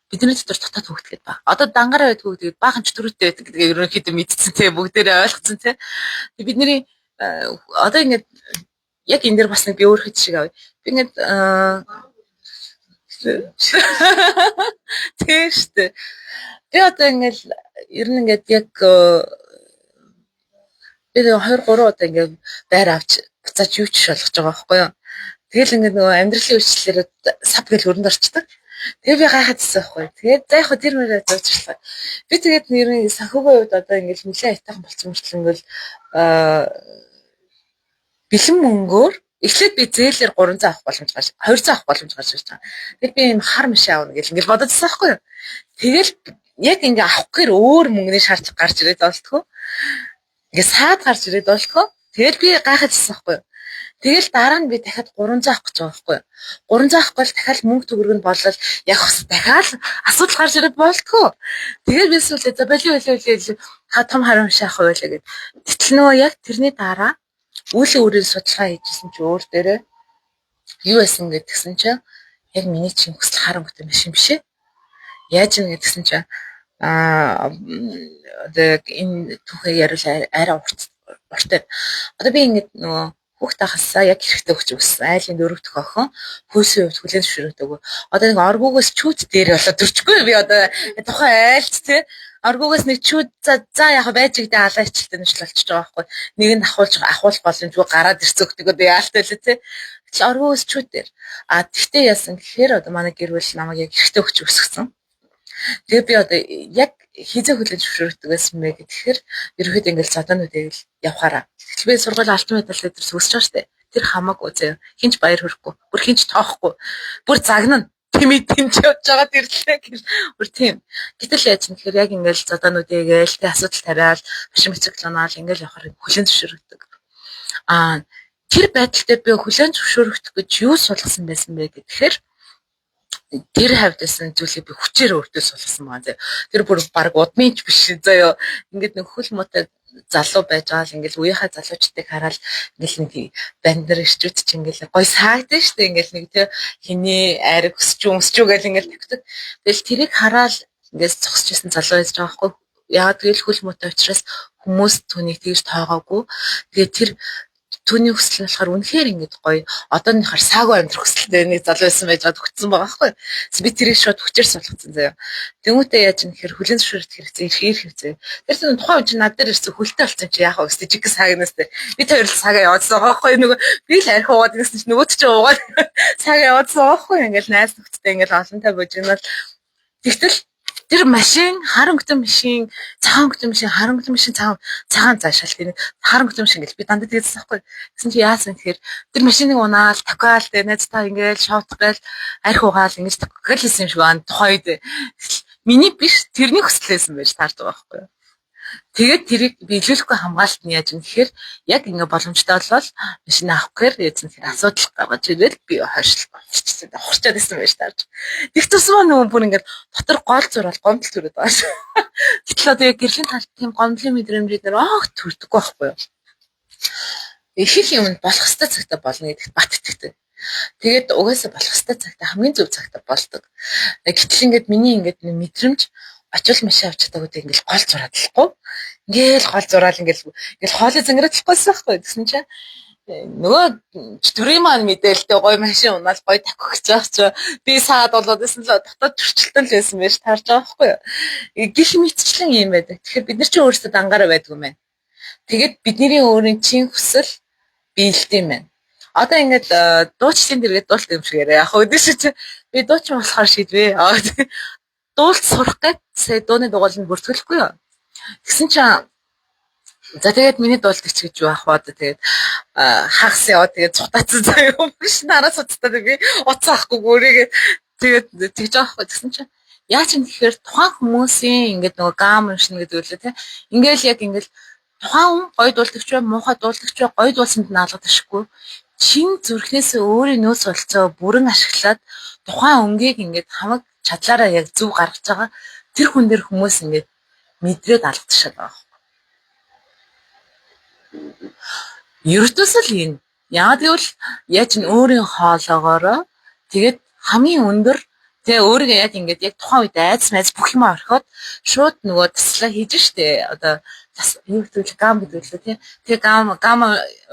Бидний дотор дотоод хүүхэд гэдэг ба. Одоо дангаараа байдаг хүүхэд баахан ч төрөөтэй байдаг гэдгээ ерөнхийдөө мэдсэн те, бүгдээрээ ойлгоцсон те. Бидний одоо ингээд яг энэ дэр бас нэг би өөрийнхөө жишээг авъя. Би ингээд тийм шүү дээ. Би одоо ингээд ер нь ингээд яг би 2 3 удаа ингээд байр авч буцааж юу ч шалгаж байгаа байхгүй юу. Тэгэл ингээд нөгөө амьдралын үйлчлэлээр сап гэл өрөнд орчдөг. Тэгээ би гайхаад ирсэн байхгүй. Тэгээд за яг хөө тэр мөрөө зөөчлээ. Би тэгээд нэрийн санхүүгийн хувьд одоо ингээд нэлээд аятайхан болцсон мөртлөө ингээд бэлэн мөнгөөр эхлээд би зээлээр 300 авах боломж гарч 200 авах боломж гарч ирж байгаа. Тэгээд би ийм хар машин авна гэл ингээд бодож байсан байхгүй юу. Тэгэл яг ингээ авах гэхээр өөр мөнгөний шаардлага гарч ирээд болтгоо. Ингээ саад гарч ирээд болтгоо. Тэгэл би гайхаад ирсэн байхгүй юу. Тэгэл дараа нь би дахиад 300 авах гэж байгаа байхгүй юу. 300 авах бол дахиад мөнгө төгрөг нь болол яг бас дахиад асуудал гарч ирээд болтгоо. Тэгээд би сүүлдээ за болио болио болио та том хар машин авах байлаа гэд. Гэтэл нөгөө яг тэрний дараа үлийн үрийн судалгаа хийжсэн чи өөр дээрээ юу байсан гэдгсэн чинь яг миний чинь хүсэл хар өнгөтэй машин биш ээ. Яаж юм гэдгсэн чинь одоо яг энэ түүхээ яриул арай урт. Одоо би ингээд нөгөө хүүхд ахасаа яг хэрэгтэй өгч өссөн. Айлын дөрөв дэх охин хөөсөн хувьд хүлээн зөвшөөрөгдөөгүй. Одоо нэг оргуугаас чүүд дээр болоод төрчихгүй би одоо тухайн айлт те оргуугаас нэг чүүд за яг байж гдэ алаа хичээлтэй нэжл болчихж байгаа байхгүй. Нэг нь ахуулж ахуулах боломжгүй гараад ирсэн өгдөг одоо яалтай лээ те. Гэтэл оргуугаас чүүд дээр. А тэгтээ яасан гэхээр одоо манай гэр бүл намайг яг хэрэгтэй өгч өсгсөн. Тэгээ би одоо яг хизээ хүлэн зөвшөөрөгдөг байсан бэ гэхээр ерөөхдөө ингээл зодоонууд л явхаараа. Тэгтэл би сургууль алтан медаль дээр төгсөж байгаа штэ. Тэр хамаагүй заяа. Хинч баяр хүрхгүй. Бүр хинч тоохгүй. Бүр загнана. Тэмээ тэмч явж байгаа тэрлээ гэж. Бүр тийм. Гэтэл яаж юм гэхээр яг ингээл зодоонууд гээл тэ асуудал тариал машин мотоцикл унаал ингээл явахаар хүлэн зөвшөөрөгдөг. Аа тэр байдал дээр би хүлэн зөвшөөрөгдөх гэж юу сулгасан байсан бэ гэхээр тэр хавьд байсан зүйлийг би хүчээр өөртөө сулгасан байгаа заяа. Тэр бүр баг удмын ч биш заяа. Ингээд нэг хөл муутай залуу байж байгаа л ингээл үеийнхээ залуучдыг хараад ингээл нэг бандар ирчүүд чи ингээл гой саагдан штэ ингээл нэг тэ хиний айраг өсч өмсч үү гэл ингээл тавьдаг. Тэгэл тэрийг хараад ингээл зогсож исэн залуу байж байгаа байхгүй. Яагаад гэвэл хөл муутай учраас хүмүүс түүнийг тэгж тоогоогүй. Тэгээ тэр түүний хүсэл нь болохоор үнэхээр ингэж гоё одооныхоор саагүй амьдрах хүсэлтэй нэг залуу байсан байж байгаад өгцөн байгаа байхгүй. Би тэрийг шууд хүчээр суулгацсан заяа. Тэмүүтээ яаж юм гэхээр хүлэн зөвшөөрөх хэрэгцээ, эрх эрх хэрэгцээ. Тэр чинь тухайн үе чинь над дээр ирсэн хүлтэй болсон чи яхаа өстэй жиг саагнаас те. Би тэр л сагаа яваадсан байгаа байхгүй нөгөө би л арх уугаад гэсэн чинь нөгөөд чинь уугаад сагаа яваадсан байгаа байхгүй ингээл найз нөхдөдтэй ингээл олонтой божигнол. Тэгтэл тэр машин хар өнгөтэй машин, цагаан өнгөтэй машин, хар өнгөтэй машин, цагаан цагаан заашаал тийм хар өнгөтэй машин гэл би дандаа тэгсэн байхгүй. Тэгсэн чи яасан гэхээр тэр машиныг унаал, такаал тэ найзтаа ингээл шоутах гээл арх угаал ингэж такаал хийсэн юм шиг байна тухайн үед. Миний биш тэрний хүсэл байсан байж таарч байгаа байхгүй юу. Тэгээд тэрийг биелүүлэхгүй хамгаалалт нь яаж юм гэхээр яг ингээ боломжтой болвол машин авах гэхээр яасан гэхээр асуудал гаргаж ирэл би хойшлох болчихсон. Хурцаад исэн байж таарч. Тэг тусмаа нөгөө бүр ингээд дотор гол зурвал гомдол төрөөд байгаа шүү. Гэтэл одоо яг гэрлийн талд тийм гомдлын мэдрэмжүүд нэр аах төрдөггүй байхгүй юу. Их их юм болох ёстой цагта болно гэдэгт бат итгэдэг. Тэгээд угаасаа болох ёстой цагта хамгийн зөв цагта болдог. Гэтэл ингээд миний ингээд мэдрэмж очил машин авч чадаагүй ингээл гол зураадлахгүй. Ингээл гол зураал ингээл ингээл хоолой зангирадлахгүйсэн байхгүй. Тэгсэн чинь нөгөө төрийн маань мэдээлэлтэй гоё машин унаал гоё таких гэж байгаа чи би саад болоод исэн л дотоод төрчлөлтөн л байсан байж таарж байгаа байхгүй юу. Гэх мэтчлэн юм байдаг. Тэгэхээр бид нар чи өөрсдөө дангаараа байдгүй юм байна. Тэгээд бидний өөрийн чин хүсэл биелдэм юм байна. Одоо ингээд дуучлалын дэргэд дуулт юм шиг яриа. Яг өдөө чи би дуучин болохоор шийдвэ. Дуулт сурах гээд сая дууны дугуйланд бүртгэлэхгүй юу. Тэгсэн чинь за тэгээд миний дуулдаг ч гэж юу ах вэ одоо тэгээд хагас яваа тэгээд цутаацсан заяа юм биш нараас уцтаа би уцаа авахгүй гүрийгээ тэгээд тэгж байгаа хгүй. Тэгсэн чинь яаж юм гэхээр тухайн хүмүүсийн ингээд нөгөө гам уншина гэдэг үлээ те ингээл яг ингээл тухайн хүн гоё дуулдагч бай, муухай дуулдагч бай, гоё дуулсанд нь алгадчихгүй. Чин зүрхнээсээ өөрийн нөөц болцоо бүрэн ашиглаад тухайн өнгийг ингээд хамаг чадлаараа яг зөв гаргаж байгаа тэр хүн дээр хүмүүс ингээд мэдрээд алгадчихад байгаа. Ердөөсөө л энэ. Яагаад гэвэл яаж н өөрийн хоолоогоороо тэгээд хамгийн өндөр тэгээ өөрийгөө яг ингээд яг тухайн үед айдас майдас бүх юм орхиод шууд нөгөө таслаа хийж штэ. Одоо тас юу гэдэг вэ? Гам гэдэг лээ тий. Тэгээ гам гам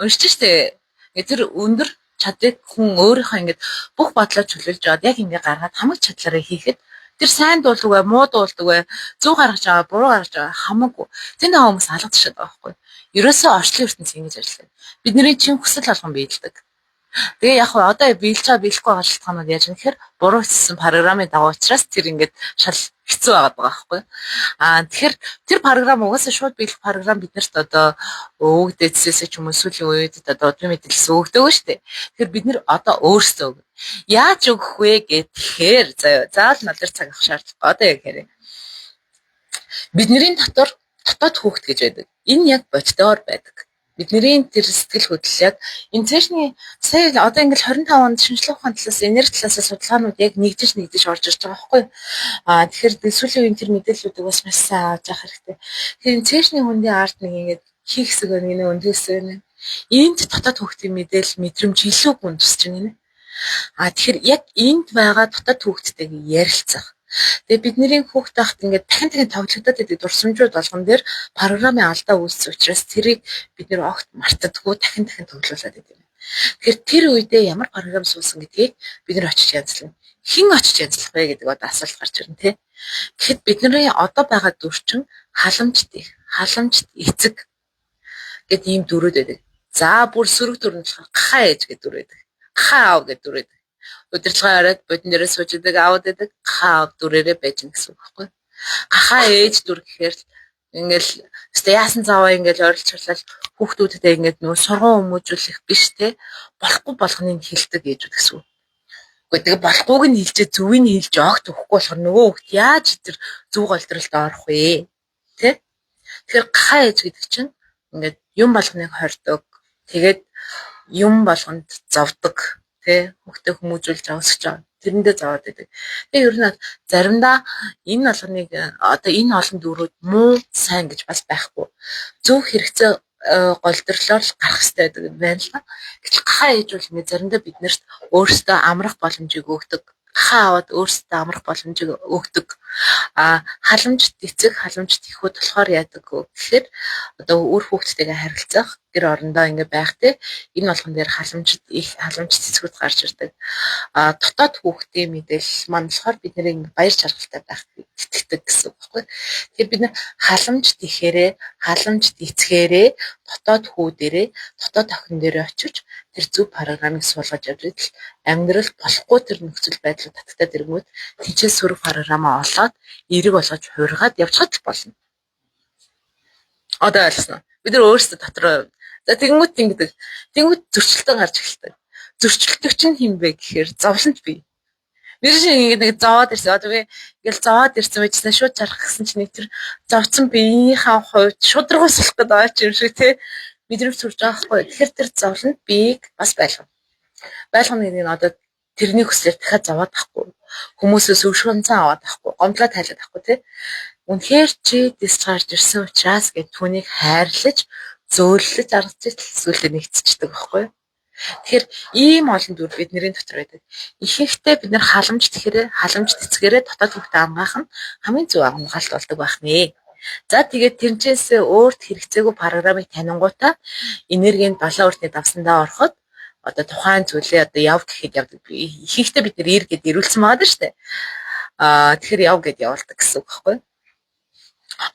уншиж штэ. Ингээд тэр өндөр чадрыг хүн өөрийнхөө ингээд бүх бодлоо чөлөөлж аваад яг ингээд гаргаад хамаг чадлаараа хийхэд тэр сайн дуулдаг бай, муу дуулдаг бай, зөв гаргаж байгаа, буруу гаргаж байгаа хамаагүй. Тэр нэг хүмүүс алгадчихад байгаа байхгүй. Ерөөсөө орчлон ертөнц ингэж ажиллана. Бидний чин хүсэл болгон биелдэг. Тэгээ яг хаа одоо биелж байгаа биелэхгүй байгаа шалтгаанууд яаж юм гэхээр буруу хийсэн програмын дагуу учраас тэр ингээд шал хэцүү байгаад байгаа байхгүй. Аа тэгэхээр тэр програм угаасаа шууд биелэх програм биднэрт одоо өвөг дээдсээс ч юм уу сүүлийн үед одоо удмын мэдээлэлс өгдөг шүү дээ. Тэгэхээр бид нэр одоо өөрсдөө өгнө. Яаж өгөх вэ гэхээр заяа заавал над дээр цаг авах шаардлагагүй. Одоо яг хэрэг. Бидний дотор дотоод хүүхэд гэж байдаг. Энэ яг бодитоор байдаг. Бидний тэр сэтгэл хөдлөл яг энэ цээжний сая одоо ингээл 25 онд шинжлэх ухааны талаас энерги талаас судалгаанууд яг нэгдэж нэгдэж орж ирж байгаа байхгүй юу? Аа тэгэхээр сүүлийн үеийн тэр мэдээллүүдийг бас маш сайн авч явах хэрэгтэй. Тэгэхээр энэ цээжний хөндийн ард нэг ингээд хийх хэсэг байна, гинэ өндөр хэсэг байна. Энд дотоод хүүхдийн мэдээлэл мэдрэмж илүү гүн тусч байна гинэ. А тэгэхээр яг энд байгаа дотоод хүүхдтэйг ярилцах. Тэгээ бидний хүүхд тахт ингээд дахин дахин тоглогдоод байдаг дурсамжууд болгон дээр програмын алдаа үүссэн учраас тэрийг бид нэр огт мартадаггүй дахин дахин тоглуулад байдаг юм. Тэгэхээр тэр үедээ ямар програм суусан гэдгийг бид нар очиж янзлана. Хэн очиж янзлах вэ гэдэг одоо асуулт гарч ирнэ тий. Тэгэхэд бидний одоо байгаа дүр чинь халамжт их, халамжт эцэг гэд ийм дүрүүд байдаг. За бүр сөрөг дүр нь болохоор гахаа ээж гэдэг дүр байдаг. Гахаа аав гэдэг дүр байдаг. Удирдлагын оройд бодон дээрээ сууж идэг, аавд байдаг, гахаа аав дүрээрээ байж гэн гэсэн үг байхгүй. Гахаа ээж дүр гэхээр л ингээл өстой яасан зааваа ингээл ойрлж чарлал хүүхдүүдтэй ингээд нөө сурган хүмүүжүүлэх биш те болохгүй болгоныг хилдэг ээжүүд гэсэн үг. Үгүй тэгээ болохгүйг нь хэлжээ зөвийг нь хэлж огт өгөхгүй болохоор нөгөө хүүхд яаж тэр зөв голдролд орох вэ? Тэ? Тэгэхээр гахаа ээж гэдэг чинь ингээд юм болгоныг хордог. Тэгээд юм болгонд зовдөг. Тэ? Хүүхдээ хүмүүжүүлж авсаж байгаа. Тэрэндээ зовоод байдаг. Тэгээ ер нь заримдаа энэ болгоныг одоо энэ олон дүрүүд муу сайн гэж бас байхгүй. Зөв хэрэгцээ голдрлоор л гарах хэрэгтэй байдаг юм байна л да. Гэтэл гахаа ээж бол ингээд заримдаа биднэрт өөрсдөө амрах боломжийг өгдөг. Гахаа аваад өөрсдөө амрах боломжийг өгдөг. А халамжт эцэг, халамжт эхүүд болохоор яадаг вэ гэхээр одоо үр хүүхдтэйгээ харилцах, гэр орондоо ингээ байх те энэ болгон дээр халамжт их, халамжт эцгүүд гарч ирдэг. А дотоод хүүхдийн мэдээлэл маань болохоор бид нэр баяр жаргалтай байх тэтгэдэг гэсэн үг байхгүй. Тэгэхээр бид нар халамжт ихээрээ, халамжт эцгээрээ дотоод хүү дээрээ, дотоод охин дээрээ очиж тэр зөв програмыг суулгаж явж идэл амьдрал болохгүй тэр нөхцөл байдлууд татагтаад ирэнгүүт тэнцээ сөрөг програмаа олоод эерэг болгож хувиргаад явчихад л болно. Одоо ойлгосноо. Бид нар өөрсдөө дотор за тэгэнгүүт ингэдэг. Тэгэнгүүт зөрчилтөө гарч эхэлдэг. Зөрчилдөгч нь хэн бэ гэхээр зовлонт бий. Нэр шиг ингээд нэг зовоод ирсэн. Одоо би ингээл зовоод ирсэн байжсан шууд жаргах гэсэн чинь нэг тэр зовцсон биеийнхаа хувьд шударгаас болох гэдэг байгаа юм шиг тий мэдрэмж төрж байгаа байхгүй. Тэгэхээр тэр зовлонт биеийг бас байлгана. Байлгана гэдэг нь одоо тэрний хүслээр дахиад зовоод тахгүй. Хүмүүсээс өвшгөнцэн аваад тахгүй. Гомдлоо тайлаад тахгүй тий. Үнэхээр чи дэс гарч ирсэн учраас гэд түүнийг хайрлаж, зөөллөж аргаж зүйлээ нэгтчихдэг байхгүй. Тэгэхээр ийм олон дүр бидний дотор байдаг. Ихэнхдээ бид нар халамж тэгэхэрээ, халамж тэцгээрээ дотоод хүүхдээ амгаах нь хамгийн зөв амгаалт болдог байх нэ. За тэгээд тэрнчээс өөрт хэрэгцээгүй програмыг танингуудаа энергийн далайн өртний давсандаа ороход одоо тухайн зүйлээ одоо яв гэхэд явдаг. Ихэнхдээ бид нэр ир гэд ирүүлсэн байгаа даа штэ. Аа тэгэхээр яв гэд явуулдаг гэсэн үг байхгүй.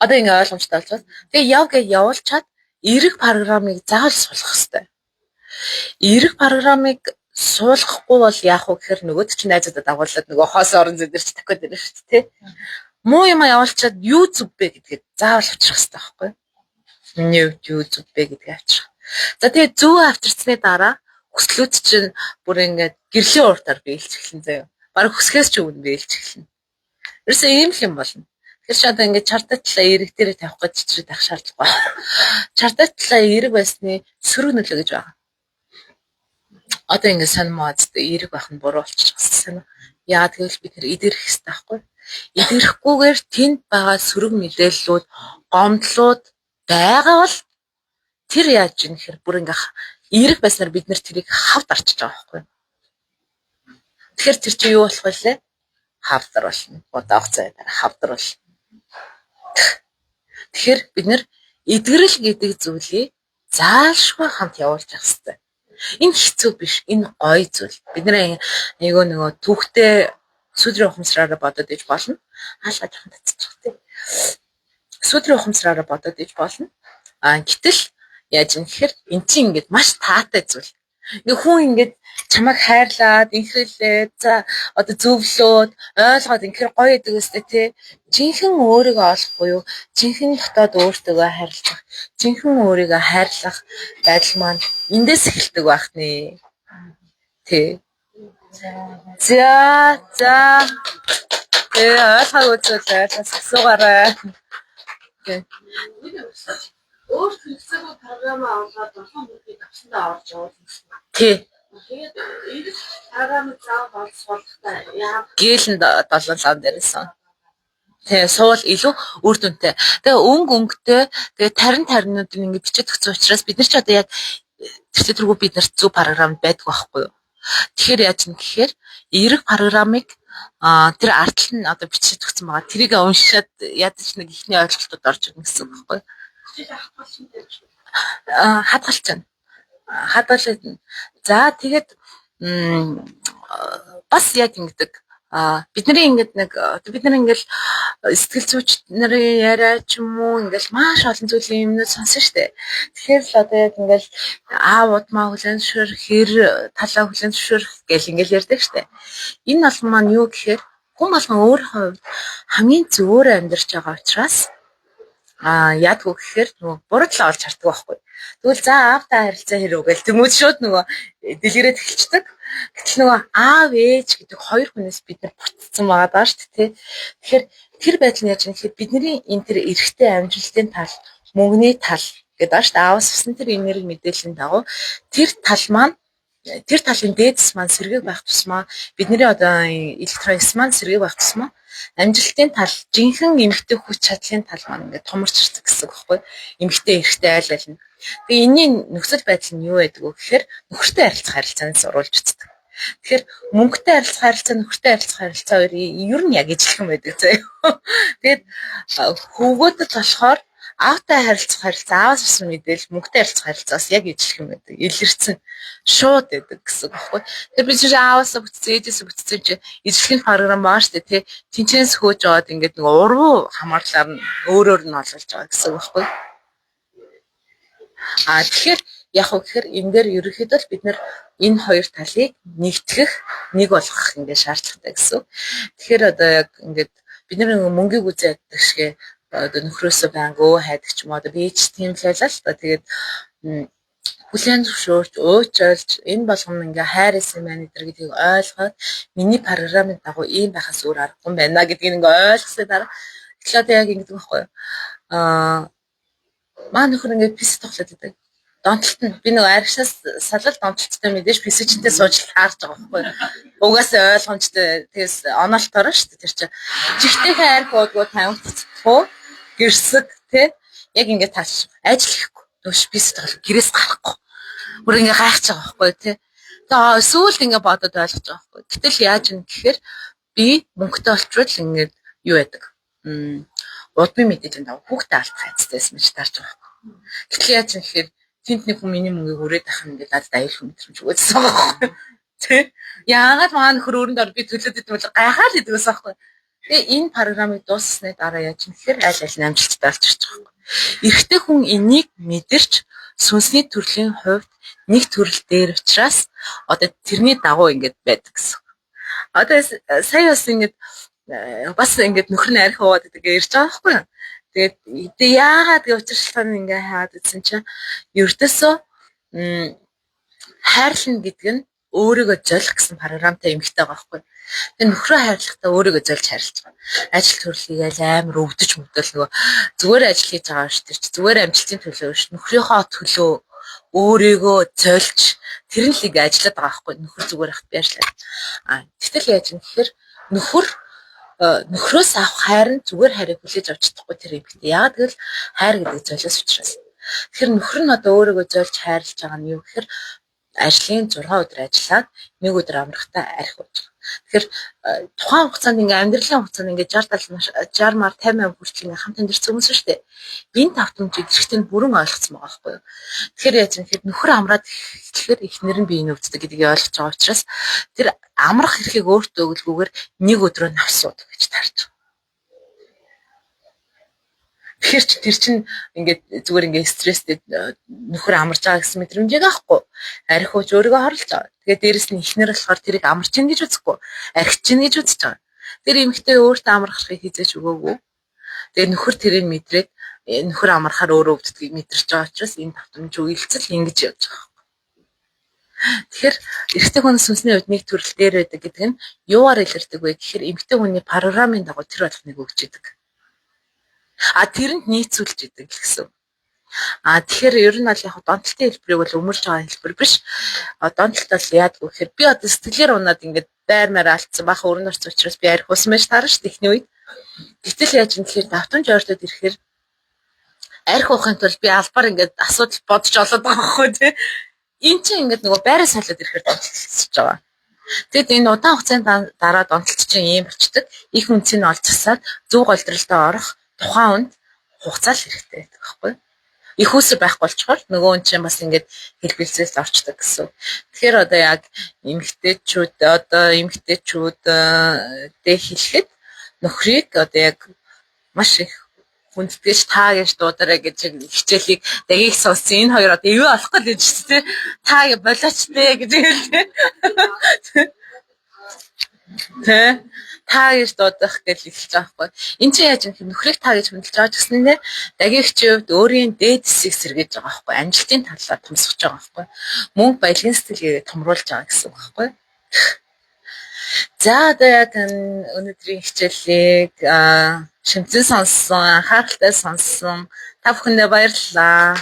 Одоо ингэ ойлгомжтой болж байна. Тэгээ яв гэд явуулчаад эерэг програмыг заавал суулгах хэрэгтэй. Эерэг програмыг суулгахгүй бол яах вэ гэхээр нөгөөд чинь найзуудаа дагуулад нөгөө хоос орон зүйн дээр чи таквад ирнэ шүү дээ, тэ. Муу юм явуулчаад юу зүв бэ гэдгээд заавал авчрах хэрэгтэй байхгүй юу? Миний хувьд юу зүв бэ гэдгийг авчрах. За тэгээ зөв авчирсны дараа хүслүүд чинь бүр ингээд гэрлийн уртаар биелж эхэлнэ заяа. Бараг хүсгээс ч өмнө биелж эхэлнэ. Ерөөсөө ийм л юм болно. Тэгэхээр чи одоо ингээд чардай талаа эерэг дээрээ тавих гэж чичрээд авах шаардлагагүй. Чардай талаа эерэг байсны сөрөг нөлөө гэж байгаа. Одоо ингэ сонирмоо эерэг байх нь буруу болчих гэсэн. Яагаад гэвэл бид нэр эдгэрэх хэрэгтэй байхгүй. Эдгэрэхгүйгээр тэнд байгаа сөрөг мэдээллүүд, гомдлууд байгаа бол тэр яаж юм гэхээр бүр ингээ эерэг байснаар бид нэр тэрийг хавд арчиж байгаа байхгүй. Тэгэхээр тэр чинь юу болох вэ? Хавдар болно. Удаан хугацааны дараа хавдар болно. Тэгэхээр бид нэр эдгэрэл гэдэг зүйлийг заалшгүй хамт явуулж явах хэрэгтэй. Энэ хэцүү биш, энэ гоё зүйл. Бид нэр айгүй нөгөө түүхтэй сүдрийн ухамсараараа бодоод иж болно. Хаалгаа жоохон татчих тий. Сүдрийн ухамсараараа бодоод иж болно. А гэтэл яаж юм гэхээр эн чинь ингээд маш таатай зүйл. Ингээ хүн ингээд чамайг хайрлаад, инхрийлээд, за одоо зөвлөөд, ойлгоод инхээр гоё идэг өстэй тий. Жинхэнэ өөрийгөө олох буюу жинхэнэ дотоод өөртөөгөө харилцах, жинхэнэ өөрийгөө хайрлах байдал маань эндээс эхэлдэг байх нэ. Тий. За, за. Тэгээ ойлгоогүй зүйл ойлгос асуугаарай. Тий. Өөр хэрэгцээгүй програмаа олоод 7 мөргийг авсандаа орж явуулна гэсэн. Тий. Тэгээд энэ програмыг заавал олсголохдоо яа Гэлэн 7 лав дээрсэн. Тэгээ суул илүү үр дүнтэй. Тэгээ өнгө өнгөтэй тэгээ тарин таринууд нь ингэ бичиж өгсөн учраас бид нар ч одоо яг тэр тэргүй бид нарт зөв програм байдаг байхгүй юу? Тэгэхээр яаж юм гэхээр эерэг програмыг тэр ард тал нь одоо бичиж өгсөн байгаа. Тэрийг уншаад ядаж нэг ихний ойлголтууд орж ирнэ гэсэн үг байхгүй юу? Хадгалж байна. Хадгалж. За тэгээд бас яг ингэдэг. Бидний ингээд нэг бид нар ингээл сэтгэл зүйч нарын яриа ч юм уу ингээл маш олон зүйлийн юмнууд сонсон штэ. Тэгэхээр л одоо яг ингээл аав удмаа хүлээн зөвшөөрөх, хэр талаа хүлээн зөвшөөрөх гэл ингээл ярьдаг штэ. Энэ болгон маань юу гэхээр хүн болгон өөрийнхөө хувьд хамгийн зөвөөр амьдарч байгаа учраас яадгүй гэхээр нөгөө буруу талаа олж хардаг байхгүй. Тэгвэл за аавтаа харилцаа хэрэг гэл тэмүүл шууд нөгөө дэлгэрээд эхэлчихдэг. Гэтэл нөгөө аав ээж гэдэг хоёр хүнээс бид нар буцсан байгаа даа шүү дээ. Тэгэхээр тэр байдал нь яаж юм гэхээр бидний энэ тэр эрэгтэй амжилтын тал, мөнгөний тал гэдэг байгаа шүү дээ. Аавас авсан тэр энерги мэдээллийн дагуу тэр тал маань тэр талын дээдс маань сэргээг байх тусмаа бидний одоо электроникс маань сэргээг байх тусмаа амжилтын тал, жинхэнэ эмэгтэй хүч чадлын тал маань ингээд томорч ирдэг гэсэн үг байхгүй юу? Эмэгтэй эрэгтэй айл айл нь. Тэгээ энэний нөхцөл байдал нь юу байдаг вэ гэхээр нөхөртэй харилцах харилцаанаас уруулж үздэг. Тэгэхээр мөнгөтэй харилцах харилцаа, нөхөртэй харилцах харилцаа хоёр ер нь яг ижилхэн байдаг заяа. Тэгээд хөвгөөдөд болохоор аавтай харилцах харилцаа, ааваас авсан мэдээлэл, мөнгөтэй харилцах харилцаас яг ижилхэн байдаг. Илэрсэн шууд байдаг гэсэн үг байхгүй. Тэр би чинь ааваасаа бүтцэн, ээжээсээ бүтцэн чи ижилхэн програм баа штэ тий. Тинчэнс хөөж аваад ингээд нэг урвуу хамаарлаар нь өөрөөр нь олгож байгаа гэсэн үг байхгүй. Тэгэхээр яг уу гэхээр энэ дээр ерөнхийдөө л бид нэр энэ хоёр талыг нэгтгэх, нэг болгох ингээд шаардлагатай гэсэн. Тэгэхээр одоо яг ингээд бид нар мөнгийг үзээд яддаг шигэ одоо нөхрөөсөө байнга өө хайдаг ч юм уу одоо би ч тийм л байлаа л та. Тэгээд хүлээн зөвшөөрч, уучилж энэ болгоно ингээ хайр эсэн байна гэдгийг ойлгоод миний програмын дагуу ийм байхаас өөр аргагүй юм байна гэдгийг ингээ ойлгосны дараа тэгэхээр одоо яг ингэдэг байхгүй юу? Маа нөхөр ингээд PC тоглоод идэг. Донтолт нь би нэг арагшаас салал донтолттой мэдээж PC-чэнтэй сууж таарч байгаа байхгүй юу? Угаасаа ойлгомжтой. Тэгээс оноолтоор шүү дээ тэр чинь. Жигтэйхэн арх уудгүй тамхи гэрсэг тий яг ингээд таарч ажил хийхгүй. Нөгөөш PC тоглох гэрээс гарахгүй. Бүр ингээ гайхаж байгаа байхгүй тий. Тэгээ сүүлд ингээ бодоод ойлгож байгаа байхгүй. Гэтэл яаж юм гэхээр би мөнгөтэй болчвол ингээд юу яадаг. Удмын мэдээллийн дагуу хүүхдээ алдах айцтай байсан гэж таарч байгаа байхгүй. Гэтэл яаж юм гэхээр тэнд нэг хүн миний мөнгийг өрөөд ах юм ингээд надад аюулгүй мэдрэмж өгөөдсөн байгаа байхгүй. Тэ? Яагаад маа нөхөр өрөнд ор би төлөөд идэв бол гайхаад идэг байсан байхгүй. Тэгээ энэ програмыг дууссаны дараа яаж юм гэхээр аль аль нь амжилттай болж ирж байгаа байхгүй. Эрэгтэй хүн энийг мэдэрч сүнсний төрлийн хувьд нэг төрөл дээр учраас одоо тэрний дагуу ингээд байдаг гэсэн. Одоо сая бас ингээд бас ингээд нөхөр нь арх уугаад гэдэг ярьж байгаа байхгүй юу? Тэгээд яагаад гэж учир шалтгаан ингээ хаад үзсэн чинь ердөөсөө хайрлна гэдэг нь өөрийгөө золих гэсэн програмтай эмэгтэй байгаа байхгүй. Тэгээ нөхрөө хайрлахдаа өөрийгөө зольж хайрлаж байгаа. Ажил төрлийг амар өвдөж мөвдөл нөгөө зүгээр ажил хийж байгаа шүү дээ. Зүгээр амжилтын төлөө биш. Нөхрийнхөө төлөө Өөрийгөө зольж тэр нь л ингээ ажиллаад байгаа байхгүй, нөхөр зүгээр хат байрлаа. А тэгтэл яаж юм гэхээр нөхөр нөхрөөс авах хайр нь зүгээр хайрыг хүлээж авч чадахгүй тэр эмэгтэй. Яагаад гэвэл хайр гэдэг золиос учраас. Тэгэхээр нөхөр нь одоо өөрийгөө зольж хайрлаж байгаа нь юу гэхээр ажлын 6 өдөр ажиллаад нэг өдөр амрахтаа архи ууж байгаа. Тэгэхээр тухайн хугацаанд ингээ амьдралын хугацаанд ингээ 60 70 60 мар 50 50 хүртэл ингээ хамт амьдарсан хүмүүс шүү дээ. Энэ давтамжийг эрэгтэй нь бүрэн ойлгоцсон байгаа байхгүй юу. Тэгэхээр яаж юм гэхээр нөхөр амраад эхлэхээр эхнэр нь биеийг өвддөг гэдгийг ойлгож байгаа учраас тэр амрах эрхийг өөртөө өгөлгүйгээр нэг өдрөө навсууд гэж таарч байгаа. Тэгэхээр чи тэр чинь ингээд зүгээр ингээд стресстэй нөхөр амарч байгаа гэсэн мэдрэмжийг авахгүй. Архи ууж өөрийгөө хорлож байгаа. Тэгээд дээрэс нь эхнэр болохоор тэрийг амарч ийн гэж үзэхгүй. Архич ийн гэж үзэж байгаа. Тэр эмэгтэй өөртөө амрах эрхийг хизээч өгөөгүй. Тэгээд нөхөр тэрийг мэдрээд нөхөр амархаар өөрөө өвддгийг мэдэрч байгаа учраас энэ давтамж үеилцэл ингэж явж байгаа. Тэгэхээр эрэгтэй хүний сүнсний хувьд нэг төрөл дээр байдаг гэдэг нь юугаар илэрдэг вэ гэхээр эмэгтэй хүний програмын дагуу тэр болгоныг өгч идэг. А тэрэнд нийцүүлж идэг л гэсэн. А тэгэхээр ер нь бол яг донтолтын хэлбэрийг бол өмөрж байгаа хэлбэр биш. Донтолт бол яадгүй гэхээр би одоо сэтгэлээр унаад ингээд байр маар алдсан баха өрн орц учраас би арх уусан байж таарна шүү дээ эхний үед. Гэтэл яаж юм тэгэхээр давтамж ойртоод ирэхээр арх уухын тулд би албаар ингээд асуудал бодож олоод байгаа байхгүй тий. Эн чинь ингээд нөгөө байраа солиод ирэхээр донтолцож байгаа. Тэгэд энэ удаан хугацааны дараа донтолт чинь ийм болчдөг. Их үнцийг нь олж засаад зөв голдролтоо орох тухайн хүнд хугацаа л хэрэгтэй байдаг байхгүй юу? Их үүсэр байхгүй болчхоор нөгөө хүн чинь бас ингээд хэлбэлзэлд орчдөг гэсэн. Тэгэхээр одоо яг эмэгтэйчүүд одоо эмэгтэйчүүд дэ хэлэхэд нөхрийг одоо яг маш их хүндэтгэж та гэж дуудараа гэж хичээлийг дагийг сонссон. Энэ хоёр одоо ивэ олохгүй л гэж тий. Та болооч дээ гэж хэлээ. Тэ. Та гэж дуудах гэж эхэлж байгаа байхгүй. Энд чинь яаж юм нөхрийг та гэж хүндэлж байгаа ч гэсэндээ дагигчийн хувьд өөрийн дээд хэсгийг сэргийж байгаа байхгүй. Амжилтын талаар томсгож байгаа байхгүй. Мөнгө баялагын сэтгэлгээгээ томруулж байгаа гэсэн үг байхгүй. За одоо яг өнөөдрийн хичээлийг шимтэн сонссон, анхааралтай сонссон та бүхэндээ баярлалаа.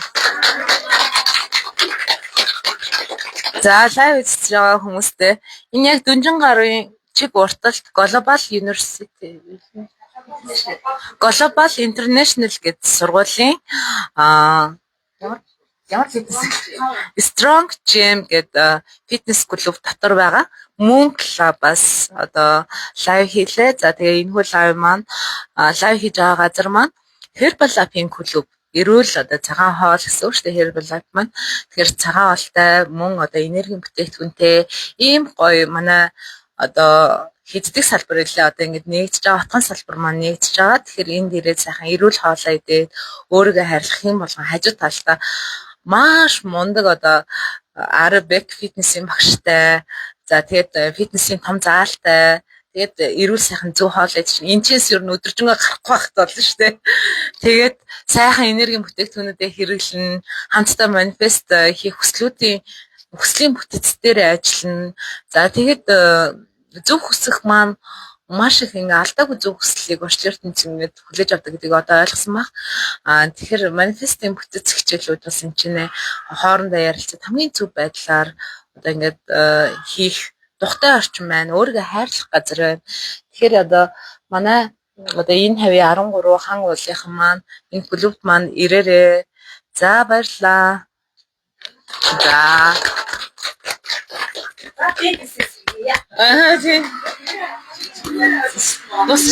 За live үзэж байгаа хүмүүстээ энэ яг Дүнжин гарын чиг урталт Global University Global International гэдэг сургуулийн ямар фитнес Strong Gym гэдэг фитнес клуб дотор байгаа Moon Club-аас одоо live хийлээ. За тэгээ энэхүү live маань live хийж байгаа газар маань Herbalife-ийн клуб. Эрүүл одоо цагаан хоол гэсэн үг шүү дээ Herbalife маань. Тэгэхээр цагаан хоолтой мөн одоо энергийн бүтээгдэхүүнтэй ийм гоё манай одоо хийддэг салбар үлээ одоо ингэж нэгдэж байгаа отгон салбар маань нэгдэж байгаа. Тэгэхээр энд ирээд сайхан эрүүл хоолоо идээд өөрийгөө хайрлах юм болгон хажуу талдаа маш мундаг одоо аэробик фитнесийн багштай. За тэгээд фитнесийн том заалтай. Тэгээд эрүүл сайхан зөв хоол идэж энэ чээс ер нь өдөржингөө гарахгүй байх болно шүү дээ. Тэгээд сайхан энергийн бүтээгдэхүүнүүдээ хэрэглэн хамтдаа манифест хийх хүслүүдийн хүслийн бүтэц дээр ажиллана. За тэгээд зөв хүсэх маань маш их ингээ алдаагүй зөв хүслийг орчин ертөнц ингээд хүлээж авдаг гэдгийг одоо ойлгосон баг. Аа тэгэхээр манифестийн бүтэц хичээлүүд бас энэ чинь хоорондоо ярилцаад хамгийн зөв байдлаар одоо ингээд хийх тухтай орчин байна. Өөрийгөө хайрлах газар байна. Тэгэхээр одоо манай одоо энэ хавийн 13 хан уулынхан маань энэ клубт маань ирээрээ. За баярлалаа. За. Аа тийм. Дуусч.